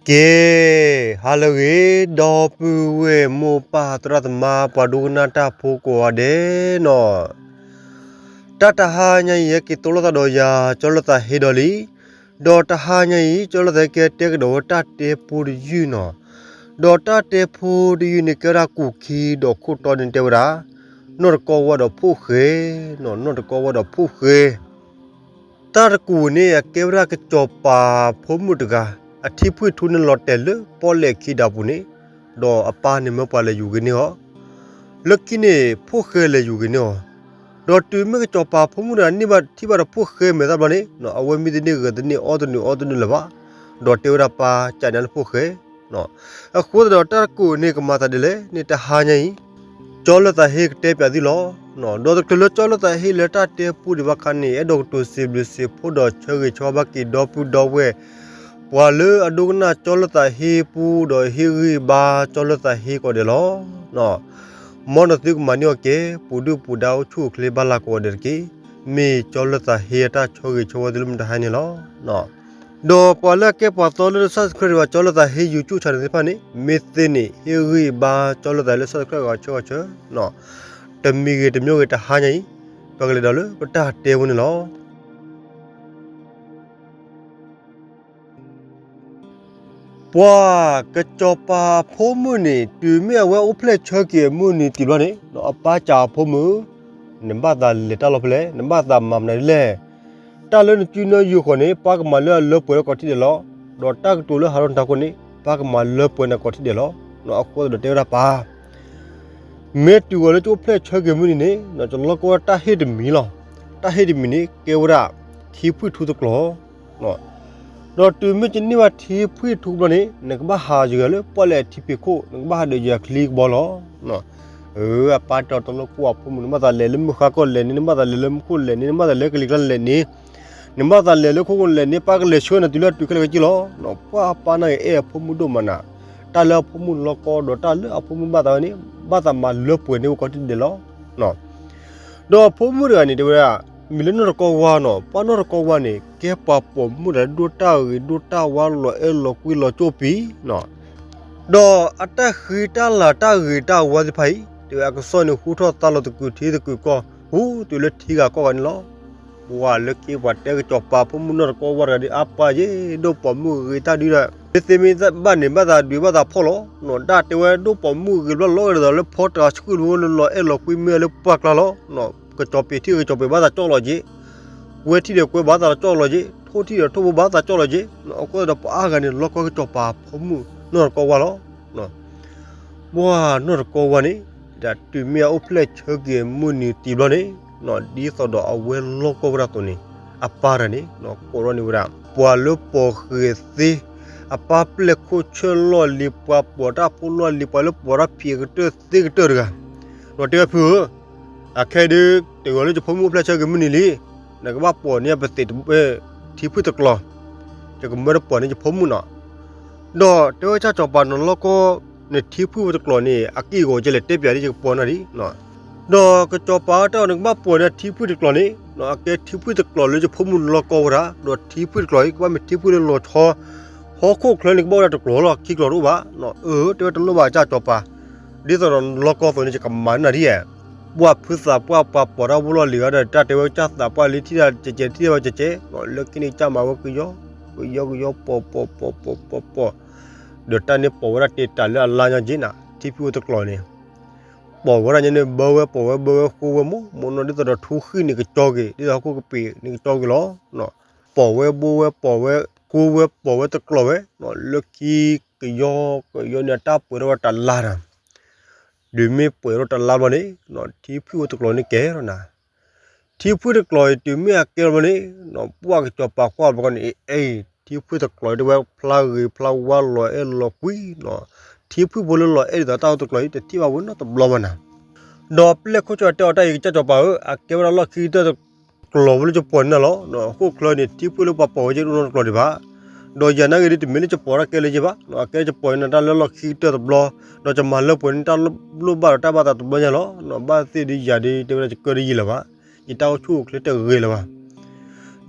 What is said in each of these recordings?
ကဲ, ဟါလၢအဂ့ၤ, ဒီပုၢ်ဝဲၢ်မိၢ်ပၢ်သရၣ်သမါ ပှၤဒိကနၣ်တၢ်ဖိကိးဂၤဒဲးနီၤ, တၢ်တဟါညါအံၤ ယက့ၤတိလိာ်သးဒီးယၤ ကၠီလၢသးဟ့ဒီးလံ, ဒီးတဟါညါအံၤ ကၠီလၢသးဟ့ကတဲကဒီးဝဲတၢ်တဲဖိတယုၢ်နီၤ, ဒီးတၢ်တဲဖိတယုၢ်န့ၣ် ကဲဝဲဒၣ်ကူၣ်ခံဒီးခိၣ်တီန့ၣ်တဲဝဲဒၣ်, နီၢ်တကီဝါဒီးဖိၣ်ဃဲ, နီၢ်တကီဝါဒီးဖိၣ်ဃဲ တၢ်တကူၣ်န့ၣ် အကဲဝဲဒၣ်ကစီၤပၤဖိမုၣ်တဂၤ, အထံဖှံၣ်ထူန့ၣ်လီၤတဲာ်လၢပီၣ်လဲၣ်ခံဒၣ်ပူၤန့ၣ်, ဒီးအပၢ်န့ၣ်မၢပှၤလဲၤယူၤဂ့ၤန့ၢ်အီၤ, လၢခံန့ၣ် ဖိၣ်ဃဲလဲၤယူၤဂ့ၤန့ၢ်အီၤ, ဒီးတုၤမ့ၢ်ကစီၤပၤဖိမုၣ်တဂၤန့ၣ် ဘၣ်ထံၣ်ဘၣ်ဒီးဖိၣ်ဃဲမဲာ်သၣ်ဘျီန့ၣ်, အဝဲမံတန့ၢ်ဂဲၤတန့ၢ်အီၣ်တနုာ်အီတနုာ်လၢၤဘၣ်, ဒီးတဲဝဲဒၣ်ပၢ်ကးန့ၣ်လၢဖိၣ်ဃဲ အဃိသတးဒီးတၢ်တကူၣ်န့ၣ် ကမၤသးဒ်လဲၣ်န့ၣ် တဟါညါအံၤ, ကၠီလၢသးဟ့ကတဲပၠးသုလီၤ. ဒီးတချုးလၢကၠီလၢသးဟ့လၢတၢ်တဲပူဒံးဘၣ်ခါန့ၣ် အဲၣ်ဒိးကတိၤစံးဘျုးစံးဖှိၣ်ဒီးဆၢဂ့ၤဆၢဝါဘၣ်က့ၤဒီပုၢ်ဒီဝဲၢ် ပှၤလၢအဒိကနၣ်ကၠီလၢသးဟ့ပူဒီးဟ့ၣ်ဂံၢ်ဘါကၠီလၢသးဟ့ကိးဂၤဒဲးလီၤ. မ်နသုကမၤန့ၢ်အီၤကဲ, ပူၤဒုၣ်ပူၤဒါအိၣ်ဆူၣ်အိၣ်ချ့ဘၣ်လၢကိးဂၤဒဲးတက့ၢ်. မ့ၢ်ကၠီလၢသးဟ့အတၢ်ဆၢဂ့ၤဆၢဝါသုလၢမုၢ်တဟါန့ၣ်လီၤ. ဒီးပှၤလၢအကဲပှၤသီလၢ subscribe ဘၣ်ကၠီလၢသးဟ့ YouTube channel သ့ၣ်တဖၣ်န့ၣ် မ့ၢ်သ့န့ၣ် ဟ့ၣ်ဂံၢ်ဘါကၠီလၢသးဟ့လၢ subscribe ဂီၤဆၢဂီၤဆၢ, တမံၤဂ့ၤတမံၤဂ့ၤတဟါညါအံၤ, ပကလဲၤဒီးလၢပတၢ်တဲဝဲန့ၣ်လီၤ. ပှၤကစီၤပၤအဖိမုၣ်န့ၣ် တုၤမ့ၢ်အဝဲအိၣ်ဖျဲၣ်ဆၢက့ၤအမုၢ်နံၤတံၤဘျီန့ၣ် အပၢ်ကးအဖိမုၣ်, နဘၣ်သးလဲၤတၢ်လီၢ်ဖဲလဲၣ်, နဘၣ်သးမၤမနုၤဒ်လဲၣ်. တၢ်လၢနစုနၢယူၢ်ဃီၤန့ၣ် ပၢ်ကမၤလၢအလၢပှဲၤလၢကိးထံၣ်ဒဲးလီၤ. ဒီးတၢ်ကတိၤလၢဟးထီၣ်နထးခိၣ်န့ၣ် ပၢ်ကမၤလၢပှဲၤနကိးထံၣ်ဒဲးလီၤ. အဃိသတးဒီးတဲဝဲဒၣ်ပၢ် မ့ၢ်တုၤဃီၤလၢကအိၣ်ဖျဲၣ်ဆၢက့ၤမုၢ်နံၤန့ၣ် ကလီကီဝဲတၢ်ဟ့ၣ်တမံၤလီၤ. တၢ်ဟ့ၣ်တမံၤန့ၣ် ကဲဝဲဒၣ် ထံဖှံၣ်ထူတကျီၤ, ဒီးတုၤမ့ၢ်ကန့ၢ်ဘၣ်ထံဖှံၣ်ထူတဘျီန့ၣ် နကဘၣ်ဟးယဂၤလၢပီၣ်လဲၣ်ထံဖံးခိၣ် နကဘၣ်ဟးဒီးယၤချံကဘီလီၤ. အပၢ်တဲအီၤတလိၣ်ကိၢ်အဖိမုၣ် နဘၣ်သးလဲၤလၢမုၢ်ဃါကီၢ်လဲၤန့ၣ် နဘၣ်သးလဲၤလၢမူခိၣ်လဲၤန့ၣ် နဘၣ်သးလဲၤလၢကလံၤကျါလဲၤန့ၣ်, နဘၣ်သးလဲၤလၢခိၣ်ကီၢ်လဲၤန့ၣ် ပၢ်ကလဲၤဆှၢနၤတုၤလၢအတုၤခဲလၢာ်ခဲဆ့လီၤ. ပှၤအပၢ်န့ၣ်အဲၣ်အဖိမုၣ်ဒိၣ်မးနၤ, တၢ်လၢအဖိမုၣ်လီကီဒီးတၢ်လၢအဖိမုၣ်ဘၣ်သးဝဲန့ၣ် ဘၣ်သးမၤလၢပှဲၤန့ၢ်ဝဲကိးထံၣ်ဒဲးလီၤ. ဒီးအဖိမုၣ်တဂၤန့ၣ် တဲဝဲဒၣ် မံၤလၢနီၢ်တကီဝါနီၤ, ပှၤနီၢ်တကီဝါန့ၣ် ကဲပှၤပိာ်မုၣ်တဂၤလၢဒိၣ်တၢ်ဂ့ၤဒိၣ်တၢ်ဝါလီၤအဲၣ်လီၤကွံလီၤကၠိၣ်ပံၤ, ဒီးအတၢ်ဃံတၢ်လၤတၢ်ဂ့ၤတၢ်ဝါသ့ၣ်တဖၣ်အံၤ တဲဝဲအကစီၣ်န့ၣ် ဟူထီၣ်သါလီၤသကုၤထံသကုၤကီၢ် ဟူတုၤလၢထံဂၤကီၢ်ဂၤန့ၣ်လီၤ. ပှၤလၢခံပှၤတဲကစီၤပၤဖိမုၣ်နီၢ်တကီဝါတဂၤဒီး အါပှၤယ့ၣ် ဒိၣ်ပိာ်မုၣ်ဂ့ၤတၢ်ဒုဒီး မ့ၢ်သ့မ့ၢ်ဘၣ်န့ၣ် ဘၣ်သးဒုးဘၣ်သးဖီၣ်လီၤ. ဒၣ်တဲဝဲဒိၣ်ပိာ်မုၣ်ဂ့ၤဘျီလီၤ ကဒီးလၢဖီတဂၤဆှုၣ်လၢလီၤအဲၣ်လီၤကွံမ့ၢ်လၢပှၢ်ကျါလီၤ. ကစီၤပၤထံၣ်ကစီၤပၤဘၣ်သးကၠီၣ်လီၤက့ၤ, ကွဲထံၣ်ဒီးကွဲဘၣ်သးကၠီၣ်လီၤက့ၤ, ထိၣ်ထံၣ်ဒီးထိၣ်ဘိဘၣ်သးကၠီၣ်လီၤက့ၤ, အဃိသတးဒီးပှၤအါဂၤန့ၣ် လီၤကီကစီၤပၤဖိမုၣ်နီၢ်တကီဝါလီၤ. ပှၤနီၢ်တကီဝါန့ၣ် တုၤမ့ၢ်အအိၣ်ဖျဲၣ်ဆၢက့ၤမုၢ်နံၤတံၤဘျီန့ၣ် ဒ်သိးဒီးအဝဲလီၢ်ကီၢ်ဝဲဒၣ်အသိးန့ၣ် အပၢ်တဂၤန့ၣ် ကိးထီၣ်န့ၢ်ဝဲဒၣ် ပှၤလၢပိာ်ဃဲၤသ့, အပၢ်ပျဲၢ်ခိၣ်ဆၢလီၢ်လံၤ, ပှၤပိာ်တၢ်ဖိလီၢ်လံၤ, ပှၤလၢပိာ်တၢ်ဖံးကတၢၢ်သ့ကတၢၢ်တဂၤ, ဒီးတဲဝဲဖုဧၢ, အခဲဒုး တဂီၤလၢယဖိမုၣ်အိၣ်ဖျဲၣ်ဆၢက့ၤမုၢ်နံၤလံ, နကဘၣ်ပိာ်န့ၢ်ပသ့ၣ်တဘ့ၣ် ထံဖှံၣ်တကျီၤ, ယကမၢတပိာ်န့ၢ်ယဖိမုၣ်နီၤ. ဒီးတဲဝဲကစၢ်စီၤပၤနီၤ လီၢ်ကီၢ်န့ၣ်ထံဖှံၣ်ဝဲတကျီၤန့ၣ် အက့ၢ်အဂီၤကလဲၣ် တဲပၠးဒ်ယကပိာ်နၤဒ် ဒီးကစီၤပၤတၢ်အီၤန့ၣ် ကဘၣ်ပိာ်န့ၢ်ထံဖှံၣ်တကျီၤန့ၣ် အကဲထံဖှံၣ်တကျီၤလၢယဖိမုၣ်လီၢ်ကီၢ်ဝဲဒၣ်, ဒီးထံဖှံၣ်တကျီၤအံၤ ကဘၣ်မ့ၢ်ထံဖှံၣ်လၢလီၤဆီ, ဟီၣ်ခိၣ်ချၢန့ၣ် ကဘၣ်ဝဲဒၣ်တကျီၤလီၤ ခံကျီၤတအိၣ်ဘၣ်. အၢ တဲဝဲတလိၣ်ဘၣ်ကစၢ်စီၤပၤ, ဒ်သိးဒီးလီၢ်ကီၢ်သိးန့ၣ် ယကမၤနၤဒ်ဧါ. ပှၤဖုသးပှၢ်ပှၤပိာ်တၢ်ဖိလီၢ်လံၤဂၤဒီး တၢ်တဲဝဲကစၢ်သးပှၢ်လံထံၣ်တၢ်ကဲကဲ ထံၣ်တၢ်ဝဲကဲကဲ, လၢခံန့ၣ်ကစၢ်မၤဝဲကယီ ကယီကယီ ပိာ်ပိာ်ပိာ်ပိာ်ပိာ်, ဒီးတၢ်န့ၣ်ပိာ်ဝဲဒၣ်တ့ၢ်တၢ်လၢအလါညါက့နၤ ထံဖှံၣ်ဝဲတကျီၤန့ၣ် ပိာ်ဝဲဒၣ်ညါန့ၣ် ဘၢဝဲပိာ်ဝဲဘၢဝဲဃိဝဲမိၢ်မိၢ်နီၢ် ဒ်သိးဒီးထူဃံၣ်န့ၣ်ကကၠီက့ၤ ဒ်သိးဟီၣ်ခိၣ်ကပ့ၤန့ၣ်ကကၠီက့ၤလီၤ. ပိာ်ဝဲဘိဝဲပိာ်ဝဲဃိဝဲပိာ်ဝဲတကျီၤဝဲ, လၢခံကယီကယီန့ၣ် အတၢ်ပှဲၤထီၣ်ဝဲတလါတၢ်, ဒုးမ့ၢ်ပှဲၤထီၣ်တလါဘျီန့ၣ် ထံဖှံၣ်ဝဲတကျီၤန့ၣ်ကဲထီၣ်နၤ ထံဖှံၣ်တကျီၤအံၤ တုၤမ့ၢ်အကဲထီၣ်ဘျီန့ၣ် ပှၤကစီၤပၤကွၢ်ဘျီန့ၣ် အ့ ထံဖှံၣ်တကျီၤအံၤ တဝဲဖျါဂ့ၤဖျါဝါလီၤအဲၣ်လီၤကွံနီၤ, ထံဖှံၣ်ဖိလၢလီၤအဲၣ်ဒ်သိးတၢ်အိၣ်တကျီၤအံၤ တထံၣ်ဘၣ်ဝဲနီတဘျီဘၣ်နၤ. ဒီးပျဲၢ်ခိၣ်ဆၢတဲအီၤတၢ်အံၤ ကစၢ်စီၤပၤဧၢ, အကဲဝဲဒၣ်လီၢ်ခံကတၢၢ်တကျီၤဝဲလၢယပိာ်န့ၢ်နၤလီၤ. ဟီၣ်ခိၣ်ချၢန့ၣ် ထံဖှံၣ်လၢပှၤပိာ်ဝဲယဲၢ်တအိၣ်နီတကျီၤဒံးဘၣ်. ဒီးယၤနာ်ဂ့ၤဒ်တမ့ၢ်လၢယပိာ်တၢ်ကဲလၢယဲၢ်ဘၣ်, အကဲယပိာ်န့ၢ်နၤတၢ်လၢလီၢ်ခံကတၢၢ်တဘျီ, ဒီးယမၤလၢပှဲၤန့ၢ်တၢ်လိၣ်ဘၣ်ဒီးတၢ်ဘၣ်သးတဘျီညါလီၤ. ဘၣ်သ့ၣ်ဒ်ယၤဒ် တဲဝဲဒၣ်ယကၢၢ်တယံာ်လၢၤဘၣ်, ယတၢ်အိၣ်ဆူၣ်အိၣ်ချ့တဂ့ၤလၢၤဘၣ်.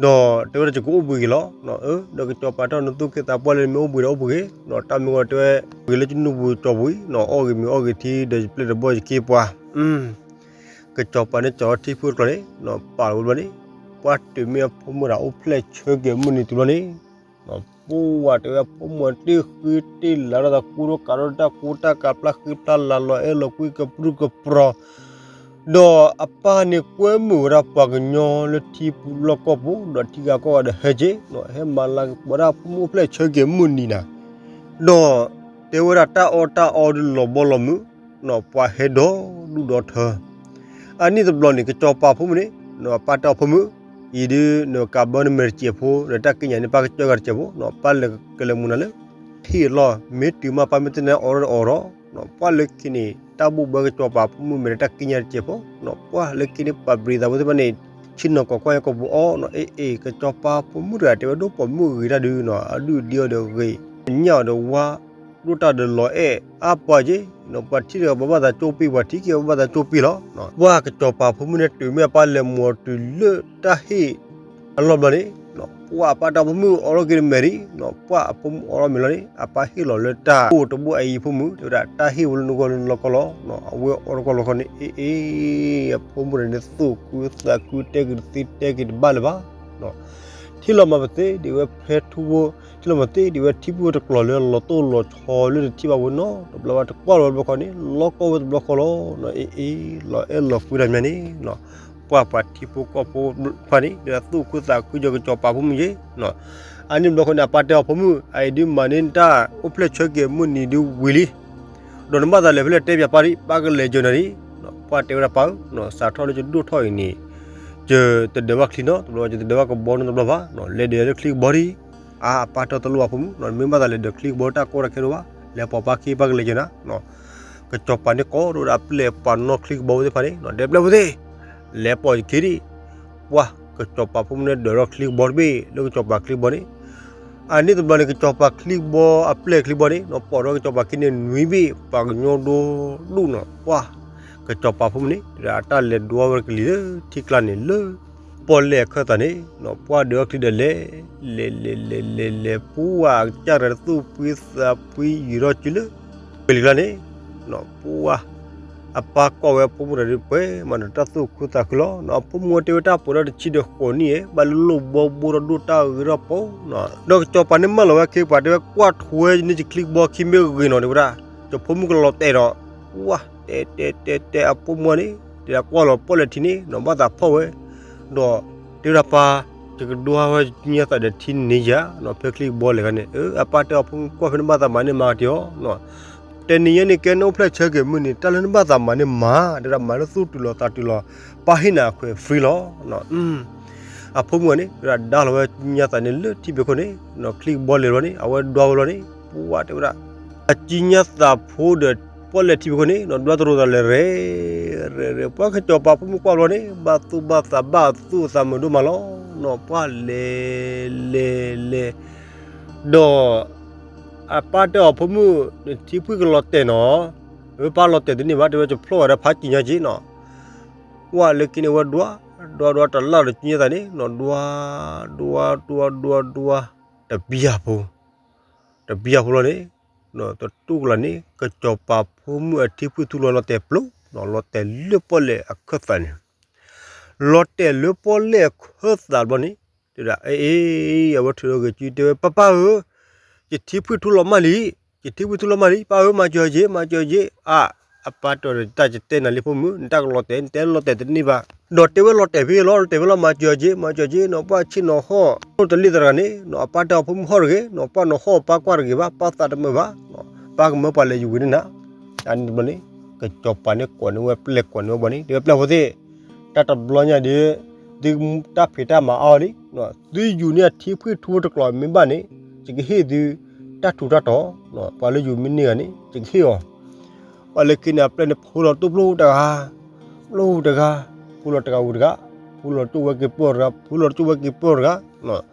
ဒီးတဲဝဲဒၣ်ယကအိၣ်ဘှံးက့ၤလီၤ, ဒီးကစီၤပၤတဲအီၤ နသူၣ်က့သးပှၢ်လၢနမ့ၢ်အိၣ်ဘှံးဒီးအိၣ်ဘှံးက့ၤ, ဒီးတၢ်မ့ၢ်ဂီၤတဲဝဲ, ဂ့ၤလၢယနူၢ်ပူၤကၠီပူၤအံၤ, အီၣ်ဂ့ၤမ့ၤအီၣ်ဂ့ၤထံ ဒီးယပျဲၢ်တဘီၣ်ယက့ပှၤ, ကစီၤပၤန့ၣ်ကၠီထံဖုတကျိၤန့ၣ်, ပာ်လီၤဝဲဘျီန့ၣ်, ပှၢ်တုၤမ့ၢ်အဖိမုၣ်တၢ်အိၣ်ဖျဲၣ်ဆၢက့ၤမုၢ်နံၤတုၤဘျီန့ၣ်, ပှၢ်တဲဝဲအဖိမုၣ်တ့ၢ်ဃ့တ့ၢ်လၤဒီးသးကူဒီးကးဒီးတၢ်ကူတၢ်ကးဖျါဃံဖျါလၤလီၤအဲၣ်လီၤကွံကပြုၢ်ကပြီၤ, ဒီးအပၢ်န့ၣ်ကွဲမုာ်ဝဲဒၣ်ပှၤကညီလၢထံပူၤလီၢ်ကီၢ်ပူၤ, ဒီးထံဂၤကီၢ်ဂၤဒီးဟဲက့ၤ, ဟဲမၤလၤကပီၤဒၣ်ဖိမုၣ်အိၣ်ဖျဲၣ်ဆၢက့ၤမုၢ်နံၤနၤ, ဒီးတဲဝဲဒၣ်တၢ်အီၣ်တၢ်အီဒုးလီၤဘီလီၤမုာ်, ပှၤဟဲဒီဒူၣ်ဒီထၢ အနံၣ်တဘျီန့ၣ် ကစီၤပၤဖိမုၣ်န့ၣ်, အပၢ်တဲအီၤဖိမုၣ်, အံၤဒုးနကးဘၢနမဲာ်တစဲးဖိ နတၢ်ကံးညာ်န့ၣ် ပၢ်ကစၢၢ်ဂၤတစဲးဖိ, ပၢ်လဲၤကလဲၤမူနၤလၢ ထံၣ်အလီၢ် မ့ၢ်တုၤမးပၢ်မ့ၢ်တနဲအီၣ်ဒီးအီၣ်ဒီး, ပှၢ်လၢခံန့ၣ် တၢ်ဘိၣ်ဘၢကစီၤပၤဖိမုၣ်မဲာ်ဒီးတၢ်ကံးညာ်တစဲးဖိ, ပှၢ်လၢခံန့ၣ် ပှၤဘျံၤသးဖိသ့ၣ်တဖၣ်န့ၣ် ဆ့ၣ်နီၤကီးကွၢ်ညါကီးပူၤအီၤ, အ့ၣ်အ့ၣ် ကစီၤပၤဖိမုၣ်တဂၤတဲဝဲဒိၣ်ပိာ်မုၣ်ဂ့ၤတၢ်ဒုး, အဒုၣ်အဒံအီၤဒီးဂ့ၤ, အညၣ်အီၤဒီးဝါ, ဒိၣ်တၢ်ဒီးလီၤအဲၣ်အါပှၤက့, ပှၤထံၣ်တဂၤဘၣ်ဘၣ်သးကၠိပံၤ ပှၤထံၣ်က့ၤဘၣ်ဘၣ်သးကၠိပံၤလီၤ. ပှၢ်ကစီၤပၤဖိမုၣ်န့ၣ်တုၤမ့ၢ်အပၢ်လဲၤမူအီၤတုၤလၢတၢ်ဟ့ၣ်အလီၢ်ဘျီန့ၣ်, ပှၢ်အပၢ်တဲအီၤဖိမုၣ်အီၣ်ထီၣ်က့ၤနမဲာ်ဒံး, ပှၢ်အဖိမုၣ်အီၣ်ထီၣ်မဲာ်လီၤန့ၣ် အပၢ်ဟ့ၣ်လီၤလၢတၢ်အိၣ်တဘိၣ်အအံၤဖိမုၣ်, တဲဝဲဒၣ်တၢ်ဟ့ၣ်ဝဲလၢနဂီၢ်လၢနလီၢ်ကီၢ်လီၤ. အဝဲအီၣ်ထီၣ်ကီၢ်လီၢ်ခီန့ၣ် အ့ၣ်အ့ၣ် အဖိမုၣ်တဂၤန့ၣ်သူၣ်ခုသးခုတဲက့ၤတသ့တဲက့ၤတဘၣ်လၢၤဘၣ်. ထံၣ်လီၤမၤပသ့ဒံးဝဲဖဲထူဖိ, ထံၣ်လီၤမၤသ့ဒံးဝဲထံဖုတကျိၤလၢလီၤတိၢ်လီၤဆီလၢတထံၣ်ဘၣ်ဝဲနီတဘျီဘၣ် တကွၢ်လီၤဝဲတဘျီဃီန့ၣ် လီၤကီၢ်ဝဲတဘျီဃီလီၤ. အ့ၣ်အ့ၣ် လီၤအဲၣ်လီၤကွံတၢ်မးန့ၣ် ပှၢ်ပှၤထံဖိကီၢ်ဖိတဖၣ်န့ၣ် ဒ်သိးသူၣ်ခုသးခုကစီၤပၤဖိမုၣ်ယ့ၣ်. အန့ၣ်တဘျီဃီန့ၣ် အပၢ်တဲအီၤဖိမုၣ် အအံၤဒုးမၤန့ၢ်နတၢ်အိၣ်ဖျဲၣ်ဆၢက့ၤမုၢ်နံၤဒုးဝံၤလံ ဒီးနဘၣ်သးလဲၤဖဲလဲၣ်တဲပၠးပၢ်ဒံး ပၢ်ကလဲၤကၢၤနၤဒံး. ပှၢ်တဲဝဲဒၣ်ပၢ်ဧၢ, စးထီၣ်လၢယဒိၣ်ထီၣ်အံၤန့ၣ် ယတဒၢးဘၣ်ချံနီတဘျီ ယတဒၢးဘၣ်ကဘီနီတဘျီဘၣ်, လဲၤဒၢးလၢချံကဘီဒံး. အါ အပၢ်တဲတလိၣ်ဘၣ်ဖိမုၣ်, နမ့ၢ်ဘၣ်သးလဲၤဒၢးချံကဘီတၢ်ကီတၢ်ခဲဒိၣ်ဘၣ်, လဲၤပိာ်ပၢ်ခံ ပၢ်ကလဲၤကၢၤနၤ. ကစီၤပၤန့ၣ်ကိးဒီးအပျဲၢ်ပှၤနီၣ်ချံကဘီသ့ၣ်တဖၣ်န့ၣ် တဲပျဲၢ်ဖိသ့ၣ် လဲၤပိာ်ယခံဒံး. ပှၢ်ကစီၤပၤဖိမုၣ်န့ၣ်ဒၢးထီၣ်ချံကဘီတဘ့ၣ်လၢကစီၤပၤချံကဘီန့ၣ် အန့ၣ်တဘျီန့ၣ် ကစီၤပၤချံကဘီအပျဲၢ်ချံကဘီန့ၣ် ပိာ်ထီၣ်ကစီၤပၤခံန့ၣ်နွံဘ့ၣ် ပှၤကညီဒိၣ်ဒိၣ်နီၤ. ပှၢ်ကစီၤပၤဖိမုၣ်န့ၣ် အတၢ်လဲၤဒွးဝဲကလံၤလၢထံကျါန့ၣ်လၢ ပီၣ်လဲၣ်အခၢၣ်သးန့ၣ် ပှၢ်ဒၢးထီၣ်ချံဒီးလဲၤ လဲၤလဲၤလဲၤလဲၤလဲၤ ပှၢ်အကစၢ်တဂၤသူၣ်ဖှံသးဖှံယံာ်ထီၣ်စုလၢ ကလံၤကျါန့ၣ် ပှၢ် အပၢ်ကွၢ်ဝဲအဖိမုၣ်တဂၤဒုးပှဲၤမးဒီးတၢ်သူၣ်ခုသးခုလီၤ. အဖိမုၣ်တဲဝဲတၢ်ပှဲၤဒီးတဆံဒီးဃိးနံၣ်ဧါ ဘၣ်လၢလိၣ်ဘီဘိဒီးဒိၣ်တၢ်ဂ့ၤထီၣ်ပီၤ ဒီးကစီၤပၤန့ၣ်မၢလီၤဝဲခ့ပှၤတဲဝဲ ကွၢ်ထွဲန့ၢ်ယချံကဘီခံမ့ၢ်ဂ့ၤနီၤ တဲဝဲဒၣ် ယဖိမုၣ်ကလီၤတဲာ်ဒီး ပှၢ် တဲတဲတဲတဲအဖိမုၣ်န့ၣ် တဲဒၣ်ကွၢ်လီၤပီၣ်လဲၣ်ထံန့ၣ် နီၤဘၣ်သးဖီၣ်ဝဲ ဒီးတဲဝဲဒၣ်ပၢ် ယကဒွးဝဲညါသးဒီးထံန့ၣ်ယၤ နီၤဖဲချံကဘီလဲၤခါန့ၣ် အပၢ်တဲအီၤဖိမုၣ်ကွၢ်ဖဲနဘၣ်သးမၤန့ၢ်မၤက့ၤအီၤ တနံၤညါန့ၣ်ကဲနအိၣ်ဖျဲၣ်ဆၢက့ၤမုၢ်နံၤ တၢ်လၢနဘၣ်သးမၤန့ၢ်မၤ တဲဒၣ်မၤလၢသူၣ်တုၤလီၤသးတုၤလီၤ ပၢ်ဟ့ၣ်နၤအခွဲး free လီၤ. အဖိမုၣ်န့ၣ် တဲဝဲဒၣ်ဒါလီၤဝဲညါသးန့ၣ်လၢထံဘ့ၣ်ခိၣ်န့ၣ် ချံကဘီလဲၤလီၤန့ၣ် အဝဲဒွးဝဲလီၤန့ၣ် ပှၢ်တဲဝဲဒၣ် အကံညါသးဖိဒီးပီၣ်လဲၣ်ထံဘ့ၣ်ခိၣ်န့ၣ် နီၤဒွးတရိးသးလဲၤရဲၣ်ရဲၣ်ရဲၣ် ပှၢ်ကစီၤပၤဖိမုၣ်ကွၢ်ဘျီန့ၣ် ဘၣ်သူၣ်ဘၣ်သးဘၣ်သူၣ်သးမုာ်ဒိၣ်မးလီၤ. နီၤပှၢ်လဲၤလဲၤလဲၤ ဒီး အပၢ်တဲအီၤဖိမုၣ် နထံဖုၣ်ကလီၤတဲာ်နီၤ, အပၢ်လီၤတဲာ်တန့ၢ်ဘၣ် တဲဝဲယဖျီၣ်ဝဲဒၣ်ဖးကံညါက့နီၤ, ဝဲလၢခံန့ၣ်ဝဲဒွး ဒွးဒွးတလၢ်ဒီးကံညါသးန့ၣ်နီၤ ဒွး ဒွး ဒွး ဒွး ဒွး တပံယၤဖိ တပံယၤဖိလီၤန့ၣ် တတူၢ်ကလာ်န့ၣ် ကစီၤပၤဖိမုၣ်အထံဖုၣ်ထူလီၤလီၤတဲာ်ပျိ လီၤတဲာ်လၢပီၣ်လဲၣ်အခၢၣ်သးန့ၣ် လီၤတဲာ်လၢပီၣ်လဲၣ်အခၢၣ်သးဘျီန့ၣ် တဲဒၣ် အ့ၣ် အဝဲထုးထီၣ်ဂ့ၤစုတဲဝဲ ပၢ်ပၢ်ဧၢ, ယထံဖုၣ်ထူလီၤမၢ်လံ, ယထံဖုၣ်ထူလီၤမၢ်လံ, ပၢ်ဧၢ မၤစၢၤယ့ၤ မၤစၢၤယ့ၤ, အါ အပၢ်တဲအီၤ တၢ်ယတဲနၤလံဖိမုၣ် နတၢ်ကလီၤတဲာ် နတဲလီၤတဲာ်တန့ၢ်ဘၣ်, ဒီးတဲဝဲလီၤတဲာ်ဖဲလီၤ တဲဝဲလီၤ မၤစၢၤယ့ၤ မၤစၢၤယ့ၤ နီၤ ပှၢ်ဆ့ၣ်နီၤဟီၣ် အိၣ်တလ့ၣ်သရၣ်န့ၣ် နီၤ အပၢ်တဲအီၤဖိမုၣ်ဟီၣ်တဂ့ၤ နီၤ ပှၢ်နီၤဟီၣ်ပၢ်ကွၢ်တဂ့ၤဘၣ် ပၢ်သးတမုာ်ဘၣ် ပၢ်ကမၢပှၤလဲၤယူၤဝံၤန့ၣ်နၤ, အန့ၣ်တဘျီန့ၣ် ကစီၤပၤန့ၣ်ကိးန့ၢ်ဝဲပျဲၢ်ကိးန့ၢ်ဝဲဘၣ်န့ၣ် တဲဝဲပျဲၢ်ဖိသ့ၣ် တၢ်တဘျီညါဒီး သုတၢ်ဖံးတၢ်မၤအါအီၤလံ, သုယူၤန့ၢ်အထံဖုၣ်ထူတကျိၤမ့ၢ်ဘၣ်န့ၣ် ယကဟ့ၣ်သု တၢ်ထူးတၢ်တီၤ, ပှၤလၢယူၤမ့ၢ်န့ၢ်ဂၤန့ၣ် ယကဟ့ၣ်အီၤ, ပှၤလၢခံန့ၣ် အပျဲၢ်န့ၣ် ဖုလီၤတူၢ်ပျိတဂၤ, ပျိတဂၤ, ဖုလီၤတဂၤဝံၤတဂၤ, ဖုလီၤတူၢ်ဝဲက့ၤပျိတဂၤ, ဖုလီၤတူၢ်ဝဲက့ၤပျိတဂၤ,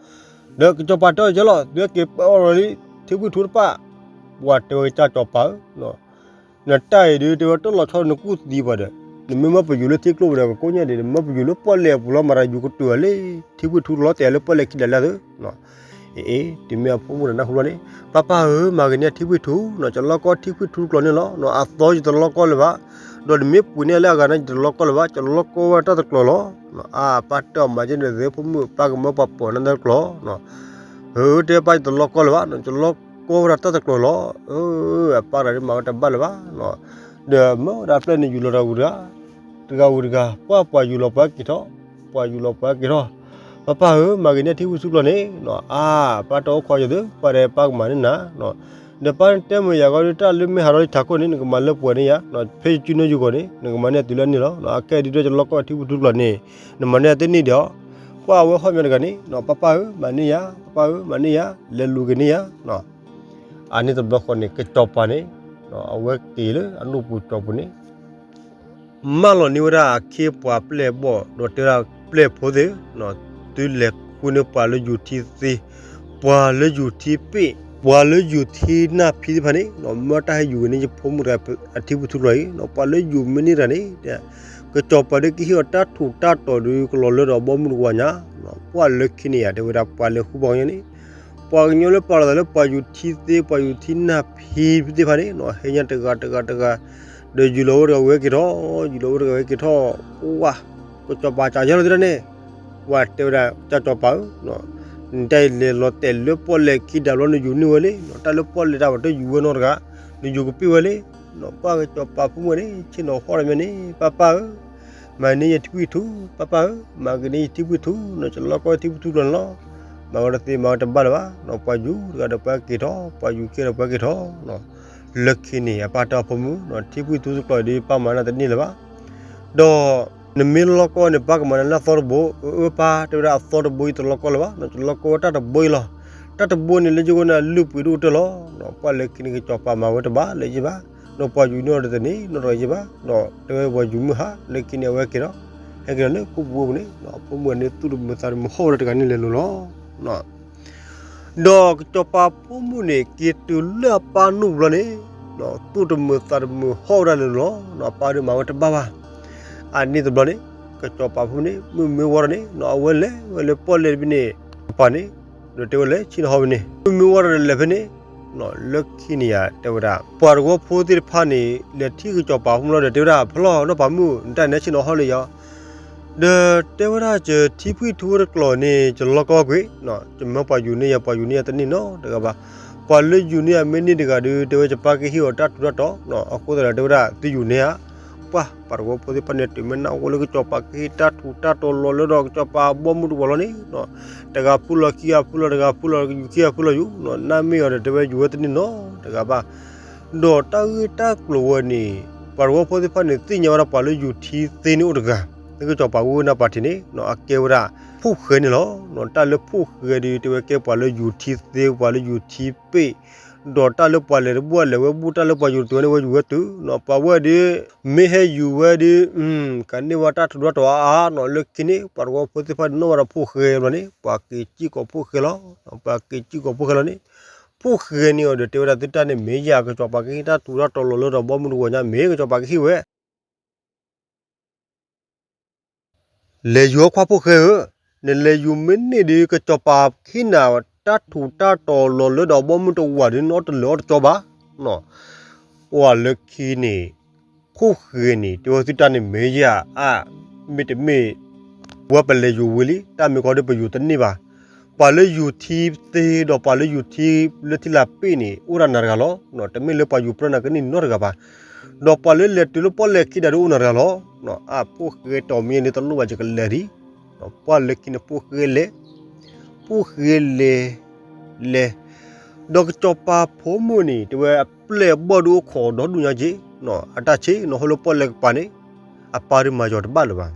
ဒီးကစီၤပၤတဲအီၤယဲလီၤ သုဟဲက့ၤပၢအီၤလီၤလံ, ထံဖုၣ်ထူတဖၣ်, ပှၤတဲဝဲကစၢ်စီၤပၤဧၢ နတၢ်အံၤဒုး တဲဝဲတၢ်လီၤဆီနကူၣ်သံပှၤဒီး နမ့ၢ်မၢပယူၤလၢထံကျိပူၤဒီးကကိးညါဒံး နမၢပယူၤလၢပီၣ်လဲၣ်အပူၤလီၤ မၤတၢ်ယူၤကတုၤအီၤလံ, ထံဖှံထူတကျိၤတဲလၢပီၣ်လဲၣ်ခံဒးလၢအသိး, အ့ အ့ တုၤမ့ၢ်အဖိမုၣ်ဒီးနၢ်ဟူလီၤန့ၣ် ပၢ်ပၢ်ဧၢ မၤဂ့ၤန့ၢ်ထံဖှံထူနီၤ, ယလီကီထံဖှံထူတကျိၤန့ၣ်လီၤ, အသီယတလီကီလၢၤဘၣ်, ဒီးနမ့ၢ်ပှ့ၤန့ၢ်လၢအဂၤန့ၣ် ယတလီကီလၢၤဘၣ်, ယလီကီဝဲတၢ်တကျိၤလီၤ. အါ ပၢ်တဲအီၤမၤကဲန့ၣ်သ့ ဖိမုၣ် ပၢ်ကမၢပှၤပိာ်နၤတၢ်တကျိၤ, ဧၢ တဲပၢ်ယတလီကီလၢၤဘၣ်, ယလီကီဝဲဒၣ်တၢ်တကျိၤလီၤ. အပၢ်တဂၤဒ်မၤဝဲတဘၣ်လၢၤဘၣ်, ဒီးမၢဝဲဒၣ်ဖျၢၣ်န့ၣ်ယူၤလီၤတၢ်ဝံၤတဂၤ, တဂၤဝံၤတဂၤ, ပှၢ်ပှၤယူၤလီၤပှၤက့ၤထီၣ်, ပှၤယူၤလီၤပှၤက့ၤထီၣ်, ပၢ်ပၢ်ဧၢ မၤဂ့ၤန့ၢ်ထံဖှံထူတကျိၤန့ၣ်, အါ ပၢ်တဲအိၣ်ခိးယသ့ ပၢ်တဲပၢ်ကမၤန့ၢ်နၤ ဒီးပၢ်တဲမုာ်ယၤဂီၢ်ဒ်တၢ်လၢမ့ၢ်ဟးထီၣ်လံထးခိၣ်န့ၣ် နကမၤလၢပှဲၤန့ၢ်ယၤ, ဖဲယစုနၢယူၤဂီၢ်န့ၣ် နကမၤန့ၢ်တုၤလၢန့ၣ်လီၤ, အကဲဒ်ဒီးယလီကီထံဖှံထူတကျိၤန့ၣ် နမၤန့ၢ်တန့ၢ်ဒံးအီၤ, ပှၢ်အဝဲဟီၣ်မၢတဂၤန့ၣ်, ပၢ်ပၢ်ဧၢ မၤန့ၢ်ယၤ, ပၢ်ပၢ်ဧၢ မၤန့ၢ်ယၤ, လဲၤလူၤက့ၤန့ၢ်ယၤ. အန့ၣ်တဘျီဃီန့ၣ် ကစီၤပၤန့ၣ် အဝဲက့ၤလၢအဒိၣ်ပူၤကၠီပူၤန့ၣ် မၢလီၤန့ၢ်ဝဲဒၣ်အခ့ပှၤပျဲၢ်ဘီၣ် ဒီးတဲဝဲဒၣ်ပျဲၢ်ဖိသ့ၣ်, သုလဲၤဃုန့ၢ်ပှၤလၢယူၤထံသ့, ပှၤလၢယူၤထံပ့ၣ်, ပှၤလၢယူၤထံနၢ်ဖံသ့ၣ်တဖၣ်န့ၣ် မၢတၢ်ဟဲယူၤက့ၤန့ၢ်ယဖိမုၣ်တဂၤအထံဖှံထူတကျိၤအံၤ, ပှၤလၢယူၤမ့ၢ်န့ၢ်တဂၤန့ၣ်, ကစီၤပၤဒုးကဟ့ၣ်အီၤတၢ်ထူးတၢ်တီၤဒုးကလီၤလၢဒီးဘီမုၢ်တဝၤညါ, ပှၢ်လၢခံန့ၣ်ယါ တဲဝဲဒၣ်ပှၤလဲၤဃုပှၤကညီန့ၣ် ပှၤကညီလၢပာ်လီၤသးလၢပှၤယူၤထံသ့ ပှၤယူၤထံနၢ်ဖံသ့ၣ်တဖၣ်န့ၣ် ဟဲညါတဂၤတဂၤတဂၤ, ဒီးယူၤလီၤဝဲတဂၤဝဲက့ၤထီၣ်, ယူၤလီၤဝဲတဂၤဝဲက့ၤထီၣ်, ပှၢ် ကစီၤပၤစံးဆၢလီၤသ့ဒၣ်န့ၣ်, ပှၢ်တဲဝဲဒၣ် ကစီၤပၤဧၢ, နတၢ်အံၤလဲၤလီၤတဲာ်လၢပီၣ်လဲၣ်ခံဒးဘျီ နယူၤန့ၢ်ဝဲလံ, တၢ်လၢပီၣ်လဲၣ်တၢ်ပှၤတယူၤဝဲနီတဂၤ, နယူၤကပ့ၢ်ဝဲလံ, ပှၢ်ကစီၤပၤဖိမုၣ်န့ၣ် ဆ့ၣ်နီၤဟီၣ်တမံၤန့ၣ် ပၢ်ပၢ်ဧၢ မၤန့ၢ်ယထံဖှံထူ, ပၢ်ပၢ်ဧၢ မၤဂ့ၤန့ၢ်ယထံဖှံထူ, ယလီကီထံဖှံထူတကျိၤန့ၣ်လီၤ. မၤဝဲတသ့ မၤဝဲတဘၣ်လၢၤဘၣ်, ပှၤယူၤတဂၤဒီးပှၤက့ၤထီၣ်, ပှၤယူၤခံဂၤဒီးပှၤက့ၤထီၣ်, လၢခံန့ၣ် အပၢ်တဲအီၤဖိမုၣ်, ထံဖှံထူတကျိၤအံၤဒ်ပၢ်မၤန့ၢ်တန့ၢ်လၢၤဘၣ်, ဒီးနမ့ၢ်လီကီန့ၣ် ပၢ်ကမၤန့ၢ်လၢအသီတဘိ, အၢ ပၢ်တဲဝဲဒၣ်အသီတဘိအံၤတလီကီလၢၤဘၣ်, ယလီကီဝဲတၢ်တဘိအံၤလီၤ, တၢ်တဘိန့ၣ်လၢယဂီၢ်န့ၣ် အလုၢ်ပှ့ၤဒိၣ်ကတၢၢ်လီၤ. ပှၢ်လၢခံန့ၣ် ကစီၤပၤမၤဝဲတဘၣ်လၢၤဘၣ်, ဒီးပှၤယူၤန့ၢ်အီၤတန့ၢ်နီတဂၤဘၣ်, ဒီးတဲဝဲပှၤယူၤမုၢ်ဟါ လၢခံန့ၣ် အဝဲက့ၤဒီး ဟဲက့ၤဒီးလၢခိပူၤဝဲပူၤန့ၣ်, ဖိမုၣ်န့ၣ်သူၣ်တမုာ်သးတမုာ်ဟီၣ်ဝဲဒၣ်တဂၤန့ၣ်လဲၤလိၤလီၤ. ဒီးကစီၤပၤဖိမုၣ်န့ၣ် က့ၤတုၤလၢအပၢ်နူၢ်ပူၤလီၤန့ၣ်, သူၣ်တမုာ်သးတမုာ်ဟီၣ်ဝဲဒၣ်လဲၤလိၤလီၤ. အပၢ်ဒုးမၤဝဲတဘၣ်ဘၣ်. အန့ၣ်တဘျီန့ၣ် ကစီၤပၤဖိမုၣ်န့ၣ် မုၢ်မ့ၢ်ဝါထီၣ်န့ၣ် အဝဲလဲၤဝဲလၢပီၣ်လဲၣ်တဘ့ၣ်န့ၣ်, ကစီၤပၤန့ၣ် ဒီးတဲဝဲလဲၤဆ့ၣ်နီၤဟီၣ်ဝဲန့ၣ်, မုၢ်မ့ၢ်ဝါထီၣ်ဒီးလဲၤဖဲန့ၣ်, လၢခံန့ၣ်ယါ တဲဝဲဒၣ် ပှၤတဝၢဖိသ့ၣ်တဖၣ်န့ၣ် လဲၤထံၣ်ကစီၤပၤဖိမုၣ်လီၤဒီးတဲဝဲဒၣ် ဖဲလီၤနီၢ်ပၤမုၣ် နတၢ်န့ၣ်ဆ့ၣ်နီၤဟီၣ်လၢယီၤ, ဒီးတဲဝဲဒၣ် ယထံဖှံထူတကျိၤန့ၣ် ယလီကီကွံာ်, ယမၢပှၤယူၤန့ၢ်ယၤ ပှၤယူၤန့ၢ်ယၤတန့ၢ်နီတဂၤဘၣ်. ပှၤလၢယူၤန့ၢ်ယၤမ့ၢ်န့ၢ်တဂၤဒီး တဲဝဲယပၢ်ကဟ့ၣ်အီၤတၢ်ထူးတၢ်တီၤ, အဃိသတးဒီးတဲဝဲဒၣ် သုယူၤန့ၢ်ဧါ, ပှၢ် ပှၤတဝၢဖိသ့ၣ်တဖၣ်န့ၣ် တုၤမ့ၢ်နၢ်ဟူလၢကစီၤပၤကဟ့ၣ်တၢ်ထူးတၢ်တီၤလီၤလၢဒီးကစီၤပၤဘီမုၢ်တဝၤလီၤန့ၣ်, တဂၤဖုလီၤခံဂၤဖုလီၤ တဂၤဖုလီၤယူၤခံဂၤဖုလီၤယူၤ, နမ့ၢ်အီၤဒီးတဲဝဲယူၤဝဲတန့ၢ်နီတဂၤဘၣ်. ဒီးတၢ်ဂ့ၢ်တၢ်ကျိၤဝဲန့ၣ် ပှၤတဝၢဖိသ့ၣ်တဖၣ်န့ၣ် သ့ၣ်ညါဝဲဒၣ်ပှၤလၢယူၤထံသ့န့ၣ်အိၣ်တဂၤ, လၢကစီၤပၤဝဲနၢ်ပၤထံးန့ၣ် အကဲဝဲဒၣ် ဖိၣ်ဃဲန့ၣ်လီၤ. တၢ်လၢဖိၣ်ဃဲဒီး တဲဝဲကဲပှၤလၢယူၤထံသ့ ပှၤလၢယူၤထံပ့ၣ်, ဒီးတၢ်လၢပှၤလဲၤတဘူၣ်အလဲၤဝဲဘူၣ် တၢ်လၢပှၤယူၤတတုၤဝဲန့ၣ် ဝဲယူၤဝဲတုၤ, ပှၤဝဲဒီး မ့ၢ်ဟဲယူၤဝဲဒီး ကန့ၢ်ဝဲတၢ်ထူးတၢ်တီၤအါအါနီၤ, လၢခံန့ၣ် ပှၤတဝၢဖိသ့ၣ်တဖၣ်န့ၣ် နီၣ်ဝဲဒၣ်ဖိၣ်ဃဲဘျီန့ၣ် ပှၤက့ၤစံၣ်ကိးဖိၣ်ဃဲလီၤ. ပှၤက့ၤစံၣ်ကိးဖိၣ်ဃဲလီၤန့ၣ် ဖိၣ်ဃဲန့ၣ်အီၤဒီးတဲဝဲဒၣ်သုတၢ်န့ၣ်မ့ၢ်ယၤ ကစီၤပၤကဟ့ၣ်တၢ်ထူးတၢ်တီၤလီၤလၢဒီးဘီမုၢ်တဝၤညါ မ့ၢ်ကစီၤပၤကဟ့ၣ်ဝဲ လဲၤယူၤအခွါဖိၣ်ဃဲဧၢ, နလဲၤယူၤမ့ၢ်န့ၢ်ဒီး ကစီၤပၤဟ့ၣ်နၤတၢ်ထူးတၢ်တီၤလီၤလၢဒီးဘီမုၢ်တဝၤဒီး နအီၣ်တလၢာ်အီၣ်တကၠီဘၣ်. ပှၤလၢခံန့ၣ် ဖိၣ်ဃဲန့ၣ် တဲဝဲသုတၢ်န့ၣ်မ့ၢ်ယၤအါ, မ့တမ့ၢ် ဝဲပလဲၤယူၤဝံၤလံ တၢ်မ့ၢ်ကီဒ်ပယူၤတန့ၢ်ဘၣ်. ပှၤလၢယူၤထံသ့ဒီးပှၤလၢယူၤထံလၢထံလာ်ပ့ၣ်န့ၣ် အိၣ်ဒၣ်နၤတဂၤလီၤ. တမ့ၢ်လၢပှၤယူၤပြၢနၤကန့ၢ်နီတဂၤဘၣ်. ဒီးပှၤလၢလဲၤတုၤလၢပီၣ်လဲၣ်ခံဒးဒုးအိၣ်နၤတဂၤလီၤ. အဖိၣ်ဃဲတီၢ်မ့ၢ်န့ၣ်တလိၣ်ဘၣ်ယကလဲၤဒံး. ပှၢ်လၢခံန့ၣ်ဖိၣ်ဃဲလဲၤ, ဖိၣ်ဃဲလဲၤ, လဲၤ, ဒီးကစီၤပၤဖိမုၣ်န့ၣ် တဲဝဲအပျဲၢ်အဘီၣ်ဒုးအိၣ်ခိးဒီဒူၣ်ညါက့ၤ, အတၢ်ဆ့ၣ်နီၤဟီၣ်လၢပီၣ်လဲၣ်ကပၤန့ၣ် အပၢ်ဒုးမၤယီၤတဘၣ်လၢၤဘၣ်.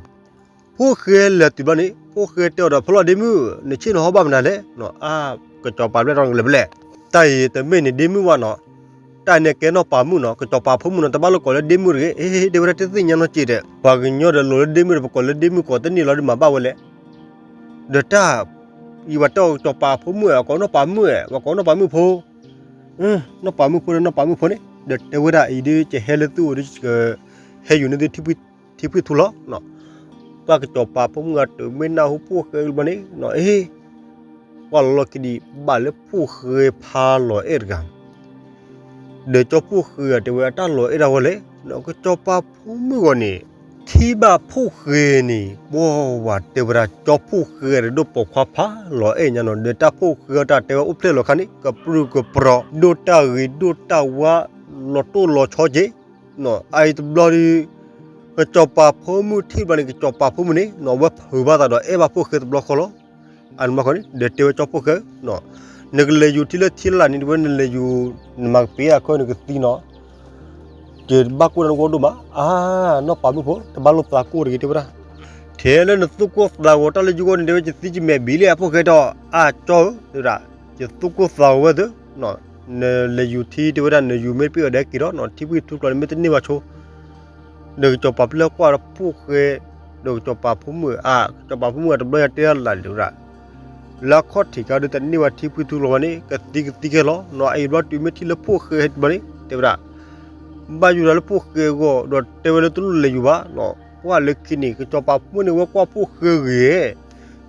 ဖိၣ်ဃဲလဲၤတုၤဘျီန့ၣ် ဖိၣ်ဃဲတဲအီၤဒီး ဖဲလီၤဒ့မုၣ် နဆ့ၣ်နီၤဟီၣ်ဘၣ်မနုၤလဲၣ်. အါ ကစီၤပၤဘျဲၣ်တီနကလဲၤဖဲလဲၣ်. တၢ်အံၤတမ့ၢ်န့ၣ်ဒ့မုၣ်ဘၣ်နီၤ, တၢ်န့ၣ်ကဲနီၢ်ပၤမုၣ်နီၤ, ကစီၤပၤဖိမုၣ်နီၤ တဘၣ်လိာ်ကိးလၢဒ့မုၣ်တဂ့ၤ. အ့ တဲဝဲဒၣ်တသ့ၣ်ညါနီတစဲးဒီး ပှၤကညီဒီးလိၤလၢဒ့မုၣ်ဒီး ပကိးလၢဒ့မုၣ်ကိးတန့ၢ်လီၤဒီးမၤဘၣ်ဝဲလဲၣ်. ဒီးတၢ် ယဝဲတဲအီၤကစီၤပၤဖိမုၣ်ဧၢ, ကိးနီၢ်ပၤမုၣ်ဧၢ, ပှၤကိးနီၢ်ပၤမုၣ်ဖိ, နီၢ်ပၤမုၣ်ဖိဒီးနီၢ်ပၤမုၣ်ဖိန့ၣ် ဒီးတဲဝဲဒၣ်အံၤဒုး ကဟဲလၢသုအိၣ်ဒီး ဟဲယူၤန့ၢ်သုထံဖှံ ထံဖှံၣ်ထူလီၤ. ပှၤကစီၤပၤဖိမုၣ်ဂၤတုၤမ့ၢ်နၢ်ဟူဖှိၣ်ဃဲတဘျီန့ၣ် အ့ ကွၢ်လီၤလီၢ်ခံဒံး ဘၣ်လၢဖှိၣ်ဃဲဖးလီၤအဲၣ်တဂၤ ဒီးကၠီဖှိၣ်ဃဲတဲဝဲအတၢ်လီၤအဲၣ်ဒၣ်ဝဲလဲၣ်, ကစီၤပၤဖိမုၣ်ဂီၢ်န့ၣ် ထံၣ်ဘၣ်ဖှိၣ်ဃဲန့ၣ် ဘီဝၤတဲဝဲဒၣ် ကၠီဖှိၣ်ဃဲဒီးဒိၣ်ပိာ်ခွါဖးလီၤအဲၣ်ညါနီၤ, ဒီးတၢ်ဖှိၣ်ဃဲတၢ်တဲဝဲအိၣ်ဖျဲၣ်လီၤခါန့ၣ် ကပြုၢ်ကပြီၤ ဒိၣ်တၢ်ဂ့ၤဒိၣ်တၢ်ဝါ လီၤတိၢ်လီၤဆီက့ၤ, အအံၤတဘျီဒီး ကစီၤပၤဖိမုၣ်ထံၣ်ဘျီန့ၣ် ကစီၤပၤဖိမုၣ်န့ၣ် အဝဲဖုးဘၣ်သးဒီးအဲၣ်ဘၣ်ဖှိၣ်ဃဲတဘျီဃီလီၤ. အန့ၣ်ဘျီဃီန့ၣ် ဒီးတဲဝဲကၠီဖှိၣ်ဃဲ နကလဲၤယူၤထံလၢထံလၢလာ်န့ၣ် တဲဝဲနလဲၤယူၤ နမၤကပ့ၤအခီနကသံနီၤ, ယတဘၣ်ကိၢ်တၢ်နဂီၢ်ဒိၣ်မး, အါ နီၢ်ပၤမုၣ်ဖိ တဘၣ်လိာ်သးကိၢ်တဂ့ၤ တဲဝဲဒၣ်, ထဲလၢနသူၣ်ကိၢ်သးဂီၤတၢ်လၢယဂီၢ်န့ၣ် တဲဝဲ ယသံယမဲာ်ဘံလံ အဖှိၣ်ဃဲဒီး အါကၠီဧၢ တဲဝဲဒၣ်, ယသူၣ်ကိၢ်သးဂီၤဝဲသ့, နလဲၤယူၤထံ တဲဝဲဒၣ် နယူၤမ့ၢ်တပ့ၢ်အီၤဒီးက့ၤဒီးနီၤ ထံဖှံၣ်ထူကျီန့ၣ်မ့ၢ်တန့ၢ်ဘၣ်ဆိ ဒီးကစီၤပၤပျဲၢ်ကွၢ်ဒီးဖှိၣ်ဃဲ, ဒီးကစီၤပၤဖိမုၣ်အါ, ကစီၤပၤဖိမုၣ်အတဘျီညါတဲဒၣ်လၢ်လံဝဲဒၣ်, လၢအခီၣ်ထံးခါဒုးတန့ၢ်ဘၣ်ထံဖှံၣ်ထူကျီဘၣ်န့ၣ် ကသံကသံခဲလီၤနီၤ, အအံၤဘျီတုၤမ့ၢ်ထံၣ်လၢဖှိၣ်ဃဲတဘျီန့ၣ် တဲဝဲဒၣ် ဘၣ်ယူၤဒၣ်လၢဖှိၣ်ဃဲအဂီၢ် ဒီးတဲဝဲလၢတလိၣ်လဲၤယူၤဘၣ်နီၤ, ပှၢ်လၢခံန့ၣ် ကစီၤပၤဖိမုၣ်န့ၣ် ဝဲကွၢ်ဖှိၣ်ဃဲဂ့ၤ,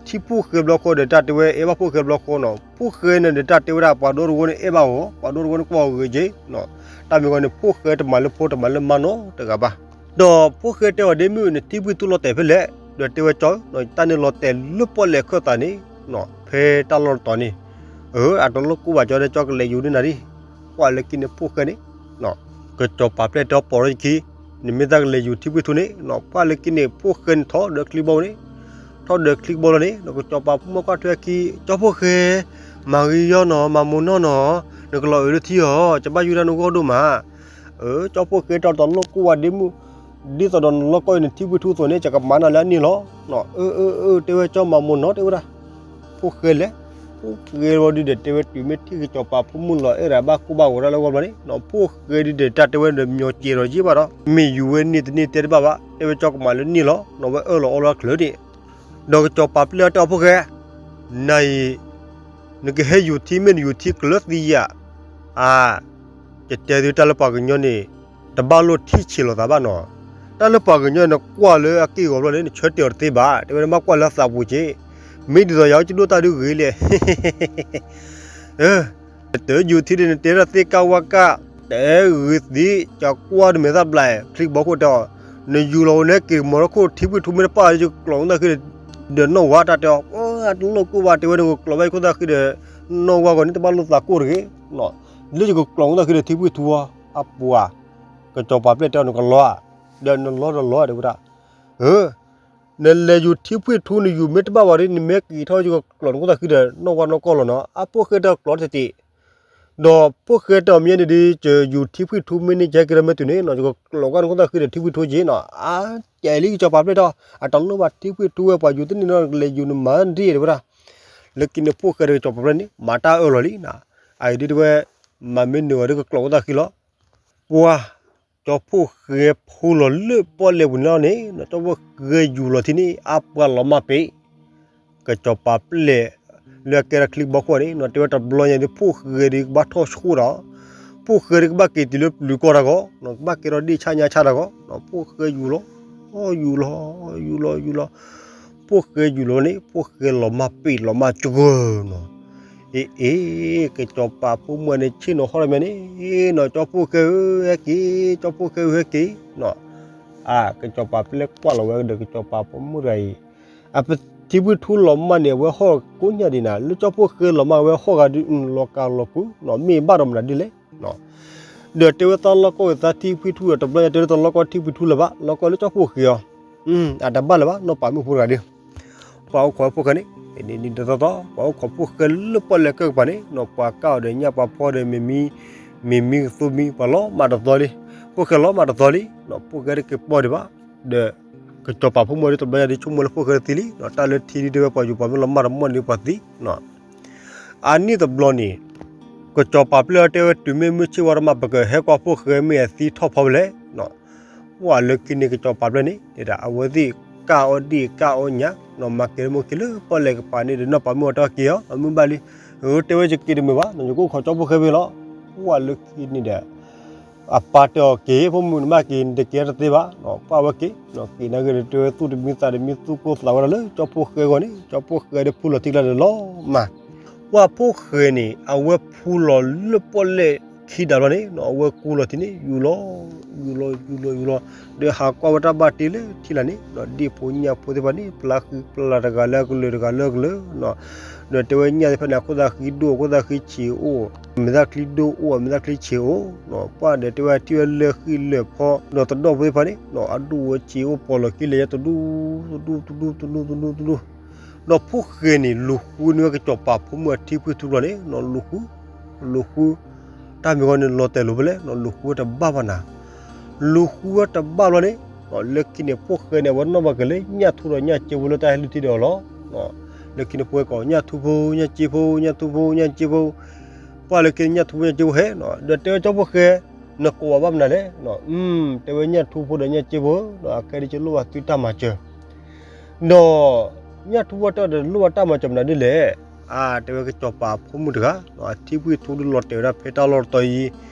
ထံၣ်ဖှိၣ်ဃဲဘျီဃီဒီးတၢ်တဲဝဲအဲၣ်ဘၣ်ဖှိၣ်ဃဲဘျီဃီနီၤ, ဖှိၣ်ဃဲန့ၣ်ဒီးတၢ်တဲဝဲဒၣ် ပှၤဒိတဝီန့ၣ်အဲၣ်ဘၣ်အီၤ, ပှၤဒိတဝီန့ၣ်ကွၢ်အီၤဂ့ၤက့ၤ, တၢ်မ့ၢ်ဂီၢ်န့ၣ် ဖှိၣ်ဃဲတမၤလၢဖိတမၤလၢမါနီတဂၤဘၣ်, ဒီးဖှိၣ်ဃဲတဲအီၤဒ့မုၣ် နထံဖှံၣ်ထူလီၤတဲာ်ဖဲလဲၣ်, ဒီးတဲဝဲကၠီ တၢ်န့ၣ်လီၤတဲာ်လၢပီၣ်လဲၣ်ခၢၣ်သးန့ၣ်, ဖဲတၢ်လီၢ်တတီၤန့ၣ်, အတလိၣ်ကိၢ်ဘၣ်ကၠီဒီးကၠီကလဲၤယူၤန့ၢ်နၤဒံး, ပှၢ်လၢခံန့ၣ်ဖှိၣ်ဃဲန့ၣ် ကစီၤပၤပျဲၢ်တဲအီၤပိာ်ထီၣ်ခံ, နမ့ၢ်သးကလဲၤယူၤထံဖှံၣ်ထူန့ၣ်နီၤ, ပှၢ်လၢခံန့ၣ် ဖှိၣ်ဃဲန့ၣ်ထီၣ်ဒီးချံဘီန့ၣ်, ထီၣ်ဒီးချံဘီလီၤန့ၣ် ကစီၤပၤဖိမုၣ်ကွၢ်ထွဲခံ, ကၠီဖှိၣ်ဃဲ, မၤဂ့ၤယီၢ်နီၤ မၤမိၢ်နီၢ်နီၤ, နကလီၤအုးလၢထံအီၤ ကဘၣ်ယူၤဒၣ်နဂီၢ်ဒိၣ်မး, ကၠီဖှိၣ်ဃဲတဲအီၤတလိၣ်ကိၢ်ဝဲဒ့မုၣ်, ဒ်သိးဒီးနလီၢ်ကီၢ်အံၤနထံဖှံၣ်ထူအသိးန့ၣ် ယကမၤနၤလၢအနံၣ်လီၤ, အၢ အၢ အၢ တဲဝဲကၠီမၤမိၢ်နီၤ တဲဝဲဒၣ်, ဖှိၣ်ဃဲလဲၣ်, ဖှိၣ်ဃဲဝံၤဒီးတဲဝဲတုၤမ့ၢ်ထံၣ်ကစီၤပၤဖိမုၣ်လီၤအဲၣ်ဒၣ် ဘၣ်ကိၢ်ဘၣ်ဂီၤတၢ်လၢဂီၢ်ဘျီန့ၣ်နီၤ, ဖှိၣ်ဃဲဒုးဒီးတၢ်တဲဝဲဒီး မညီၤစဲးဒီးယ့ၢ်ဘၣ်ဒီး မ့ၢ်ယူၤဝဲန့ၢ်တန့ၢ်တဲတဘၣ်ဘၣ်, တဲဝဲကၠီကမၤလၢနံၣ်လီၤနီၤ, ဝဲအၢၣ်လီၤအီလီၤချၢန့ၣ်, ဒီးကစီၤပၤပျဲၢ်တဲအီၤဖှိၣ်ဃဲ, နၤအံၤ နကဟဲယူၤထံမ့ၢ်နယူၤထံကျၢၤသံယၤ, အါ ယတဲသုတၢ်လၢပှၤကညီန့ၣ် တဘၣ်လိၣ်ထံၣ်ဆံးလိာ်သးဘၣ်နီၤ, တၢ်လၢပှၤကညီန့ၣ် နကွၢ်လၢအက့ၢ်အဂီၤဘျီန့ၣ် နဆၢတဲာ်အီၤတသ့ဘၣ်, တဲဝဲနဘၣ်ကွၢ်လၢအသးပူၤက့ၤ, မ့ၢ်ဒ်သိးယၤအိၣ်ကဒိၣ်တၢ်ဒုးဂ့ၤလဲၣ် တယူၤထံဒီး နတဲဒၣ်သ့ၣ်ကၢ်ဝါကၢ်, တဲဂ့ၤသ့, ကကွၢ်တမဲာ်သၣ်ဘျး, ချံဘီခိၣ်တဲအီၤ, နယူၤလီၤဝဲန့ၣ်က့ၤကမီၤထီၣ်ခိၣ်ထံဖှံၣ်ထူမ့ၢ်တပၣ်လၢယကကျိးနသၣ်ဃံဒီး, ဒီးနီၢ်ဝါတၢ်တဲအီၤ, တလိၣ်ကိၢ်ဘၣ် တဲဝဲနကကျိးဘၣ်ယခိၣ်သၣ်ဃံဒီး, နီၢ်ဝါဂီၢ်န့ၣ်တဘၣ်လိာ်သးကိၢ်တဂ့ၤ, လၢယကကျိးနသၣ်ဃံဒီးထံဖှံၣ်ထူအီၤ, အပှၤ, ကစီၤပၤပျဲၢ်တဲအီၤနကလီၤဧါ, ဒီးနလီၤတလီၤဧါ တဲဝဲဒၣ်, နလဲၤယူၤထံဖှံၣ်ထူ နယူၤမ့ၢ်တဘၣ်ဝဲဒီး နမ့ၢ်က့ၤထီၣ်ယကကျိးနခိၣ်သၣ်ဃံဒီး နီၢ်ဝါနီၢ်ကီၢ်လီၤနီၤ, အဖှိၣ်ဃဲတဲအီၤကျိးတသ့, ဒီးဖှိၣ်ဃဲတဲအီၤမ့ၢ်န့ၣ်ဒီး ယယူၤထံဖှံၣ်ထူမ့ၢ်န့ၢ်ကဲက့ၤဒီးမ့ၢ်တုၤန့ၣ်နီၤ ယကကျိးကွၢ်နခိၣ်သၣ်ဃံဒီးထံဖှံၣ်ထူက့ၤနီၤ, အါ ကဲလံကစီၤပၤပျဲၢ်တဲအီၤ, အတလိၣ်ဘၣ်ထံဖှံၣ်ထူဝဲပှၤယူၤတန့ၢ်နီၤ ကလဲၤယူၤနမၤဒ်တဲဝဲဒၣ်, လၢခံန့ၣ်ဖှိၣ်ဃဲဒီးကစီၤပၤပျဲၢ်န့ၣ် မၤတၢ်အၢၣ်လီၤလံနီၤ, အအံၤဒ်တဲဝဲ, မၤမ့ၢ်နုာ်အီၤဒီးကကျိးခိၣ်သၣ်ဃံလီၤ ပှၤ, ကၠီဖှိၣ်ဃဲဖိလီၤလၢပီၣ်လဲၣ်ပူၤန့ၣ်လီၤန့ၣ် ကၠီဖှိၣ်ဃဲယူၤလီၤထံန့ၣ် အပှၤလီၤမၢ်ပ့ၤ, ကစီၤပၤပျဲၢ်, လၢအကဲထီၣ်ချံဘီခိၣ်န့ၣ်နီၤ တဲဝဲတဘျီညါဒီး ဖှိၣ်ဃဲဒီးကဘၣ်ထီၣ်ဆှိၣ်ဒီး, ဖှိၣ်ဃဲဒီးကဘၣ်က့ၤတုၤလၢပျုၤကီၢ်တၢ်ဂီၢ်, ကဘၣ်ကဲထီၣ်ဒ့ၣ်ဆၣ်ညါဆၣ်တၢ်ဂီၢ်, ဖှိၣ်ဃဲယူၤလီၤ, ယူၤလီၤ, ယူၤလီၤ, ယူၤလီၤ, ဖှိၣ်ဃဲယူၤလီၤန့ၣ် ဖှိၣ်ဃဲလီၤမၢ်ပ့ၤလီၤမၢ်စှၢၤနီၤ, အ့ အ့ ကစီၤပၤဖိမုၣ်န့ၣ် ဆ့ၣ်နီၤဟီၣ်တမံၤန့ၣ်နီၤ ကၠီဖှိၣ်ဃဲဧၢ ဟဲက့ၤ, ကၠီဖှိၣ်ဃဲဧၢ ဟဲက့ၤနီၤ, အါ ကစီၤပၤပျဲၢ်ကွၢ်လီၤဝဲဒီးကစီၤပၤဖိမုၣ်တဂၤအံၤ, အပထံဖှံၣ်ထူလီၤမၢ်န့ၣ် အဝဲဟီၣ်ကိးညါဒံးနၤ လၢကၠီဖှိၣ်ဃဲလီၤမၢ်ဝဲဟီၣ်ဂၤဒုး လီၤကၤလီၤပူၤနီၤ မ့ၢ်ဘၣ်ဒီးမနုၤဒ်လဲၣ် ဒီးတဲဝဲသးလီၢ်ကီၢ်ဝဲသးထံဖှံၣ်ထူဒီး တဘျီညါတဲလၢတလီၢ်ကီၢ်ထံဖှံၣ်ထူလၢၤဘၣ် လီၢ်ကီၢ်လၢကၠီဖှိၣ်ဃဲအီၤ, အတဘၣ်လၢၤဘၣ် နီၢ်ပၤမုၣ်ဖိတဂၤဒီး, ပှၤအိၣ်ခိးဖှိၣ်ဃဲန့ၣ် တနံၤနံၤတသီသီ ပှၤအိၣ်ခိးဖှိၣ်ဃဲလၢပီၣ်လဲၣ်ကၢၢ်ကပၤန့ၣ်နီၤ ပှၤကၢ်အီၤဒီးညၣ်ပှၤဖီဒီးမ့ၤမံ, မ့ၤမံကသူမံ ပှၤလီၤမၢ်တသီလံ, ဖှိၣ်ဃဲလီၤမၢ်တသီလံ, ဖှိၣ်ဃဲတက့ၤပီၢ်ဒံးဘၣ်, ဒီး ကစီၤပၤဖိမုၣ်ဒီးတဘျီညါဒီးဆိကမိၣ်လၢဖှိၣ်ဃဲတသံလံ, တၢ်လၢထံဒုးတဲဝဲပှၤယူၤပှၤမ့ၢ်လီၤမၢ်တမီၢ်န့ၣ်ပှၤသံ အနံၣ်တဘျီန့ၣ်, ကစီၤပၤပျဲၢ်တဲဝဲတုၤမ့ၢ်မုၢ်ဆ့ၣ်ဝါတမး ပကဟဲကွၢ်ဖှိၣ်ဃဲမ့ၢ်အသံထီၣ်ဖီဖဲလဲၣ်, ပှၤလၢခံန့ၣ်ကစီၤပၤပျဲၢ်န့ၣ် ဒ်အဝဲသ့ၣ်ကၢ်အီၣ်ဒံၣ်ကၢ်အီၣ်ညၣ်, မၤကဲၤလၢမိၢ်ခံလၢပီၣ်လဲၣ်ကပၤန့ၣ်ဒီးနီၢ်ပၤမုၣ်အတၢ်က့ၤအီၤ အမုၢ်ဘၣ်လံ, တဲဝဲယက့ၤတမုာ်ဘၣ် ယကအိၣ်ခိးကၠီဖှိၣ်ဃဲဖဲလီၤ, ပှၤလၢခံန့ၣ်ဒီး အပၢ်တဲအီၤက့ၤ ဖိမုၣ်နဘၣ်က့ၤ နတက့ၤတသ့ဘၣ်, ပၢ်ဝဲက့ၤ, က့ၤနာ်က့ၤဒီး တဲဝဲသူၣ်တမံသးတမံ သူၣ်ကိၢ်သးဝဲဒၣ်လၢကၠီဖှိၣ်ဃဲအဂီၢ်န့ၣ် ကၠီဖှိၣ်ဃဲဒီးဖုလီၤထံကျါဒီးလီၤမၢ်, ပှၢ်ဖှိၣ်ဃဲန့ၣ် အဝဲဖုလီၤလၢပီၣ်လဲၣ်ခံဒးဘျီန့ၣ် အဝဲကူလီၤထံန့ၣ် ယူၤလီၤ, ယူၤလီၤ ယူၤလီၤ ယူၤလီၤ, ဒီးဟးကွၢ်ဝဲတၢ်ဘၣ်တ့လၢထံလာ်န့ၣ် ဒီးဒ့ၣ်ဖိညၣ်ဖိသ့ၣ်တဖၣ်န့ၣ် ပျၢ်ဃံပျၢ်လၤတဂၤလၢအကလုာ်တဂၤလၢအကလုာ် ဒီးတဲဝဲညၣ်သ့ၣ်တဖၣ်န့ၣ် အခိၣ်သၣ်ဃံဒိၣ် အခိၣ်သၣ်ဃံဆံးအိၣ်, မဲာ်သၣ်ချံဒိၣ်အိၣ် အမဲာ်သၣ်ချံဆံးအိၣ်, ပှၢ်ဒီးတဲဝဲထံၣ်ဝဲလၢဃံလၢဖီ ဒီးတဒီၣ်ဖိသ့ၣ်တဖၣ်န့ၣ် အဒိၣ်ဝဲဆံးအိၣ် ပီၤလီၤဃံလဲၤယဲတဒူၣ် တဒူၣ် တဒူၣ် တဒူၣ် တဒူၣ် တဒူၣ်, ဒီးဖှိၣ်ဃဲန့ၣ် လူၤဃုန့ၢ်ဝဲကစီၤပၤဖိမုၣ်အထံဖှံထူတဘျီန့ၣ် လူၤဃု, လူၤဃု, တၢ်မ့ၢ်ဂီၢ်န့ၣ်လီၤတဲာ်လိာ်ဖဲလဲၣ် လူၤဃုဝဲတဘၣ်ဘၣ်နၤ လူၤဃုဝဲတဘၣ်ဘျီန့ၣ် လၢခံန့ၣ် ဖှိၣ်ဃဲန့ၣ် အဝဲနီၣ်ဘၣ်က့ၤလၢညၣ်ထူဒီးညၣ်စ့ဖိလၢတၢ်ဟဲလုၢ်ထံဒီးအီၤလီၤ. လၢခံန့ၣ် ဖှိၣ်ဃဲကိး ညၣ်ထူဖိ ညၣ်စ့ဖိ ညၣ်ထူဖိ ညၣ်စ့ဖိ, ပှၢ်လၢခံန့ၣ် ညၣ်ထူဖိ ညၣ်စ့ဖိဟဲ, ဒီးတဲဝဲကၠီဖှိၣ်ဃဲ, နကိးဘၣ်မနုၤလဲၣ်, တဲဝဲညၣ်ထူဖိဒီးညၣ်စ့ဖိ, အခဲဒ်ကလိၣ်ဘၣ်သုတၢ်မၤစၢၤ ဒီး ညၣ်ထူဖိတဲဒီးလိၣ်ဘၣ်တၢ်မၤစၢၤမနုၤဒ်လဲၣ်, တဲဝဲကစီၤပၤဖိမုၣ်တဂၤ အထံဖှံထူဒုးလီၤတဲာ်ဝဲဒၣ်ဖဲတၢ်လီၢ်တတီၤ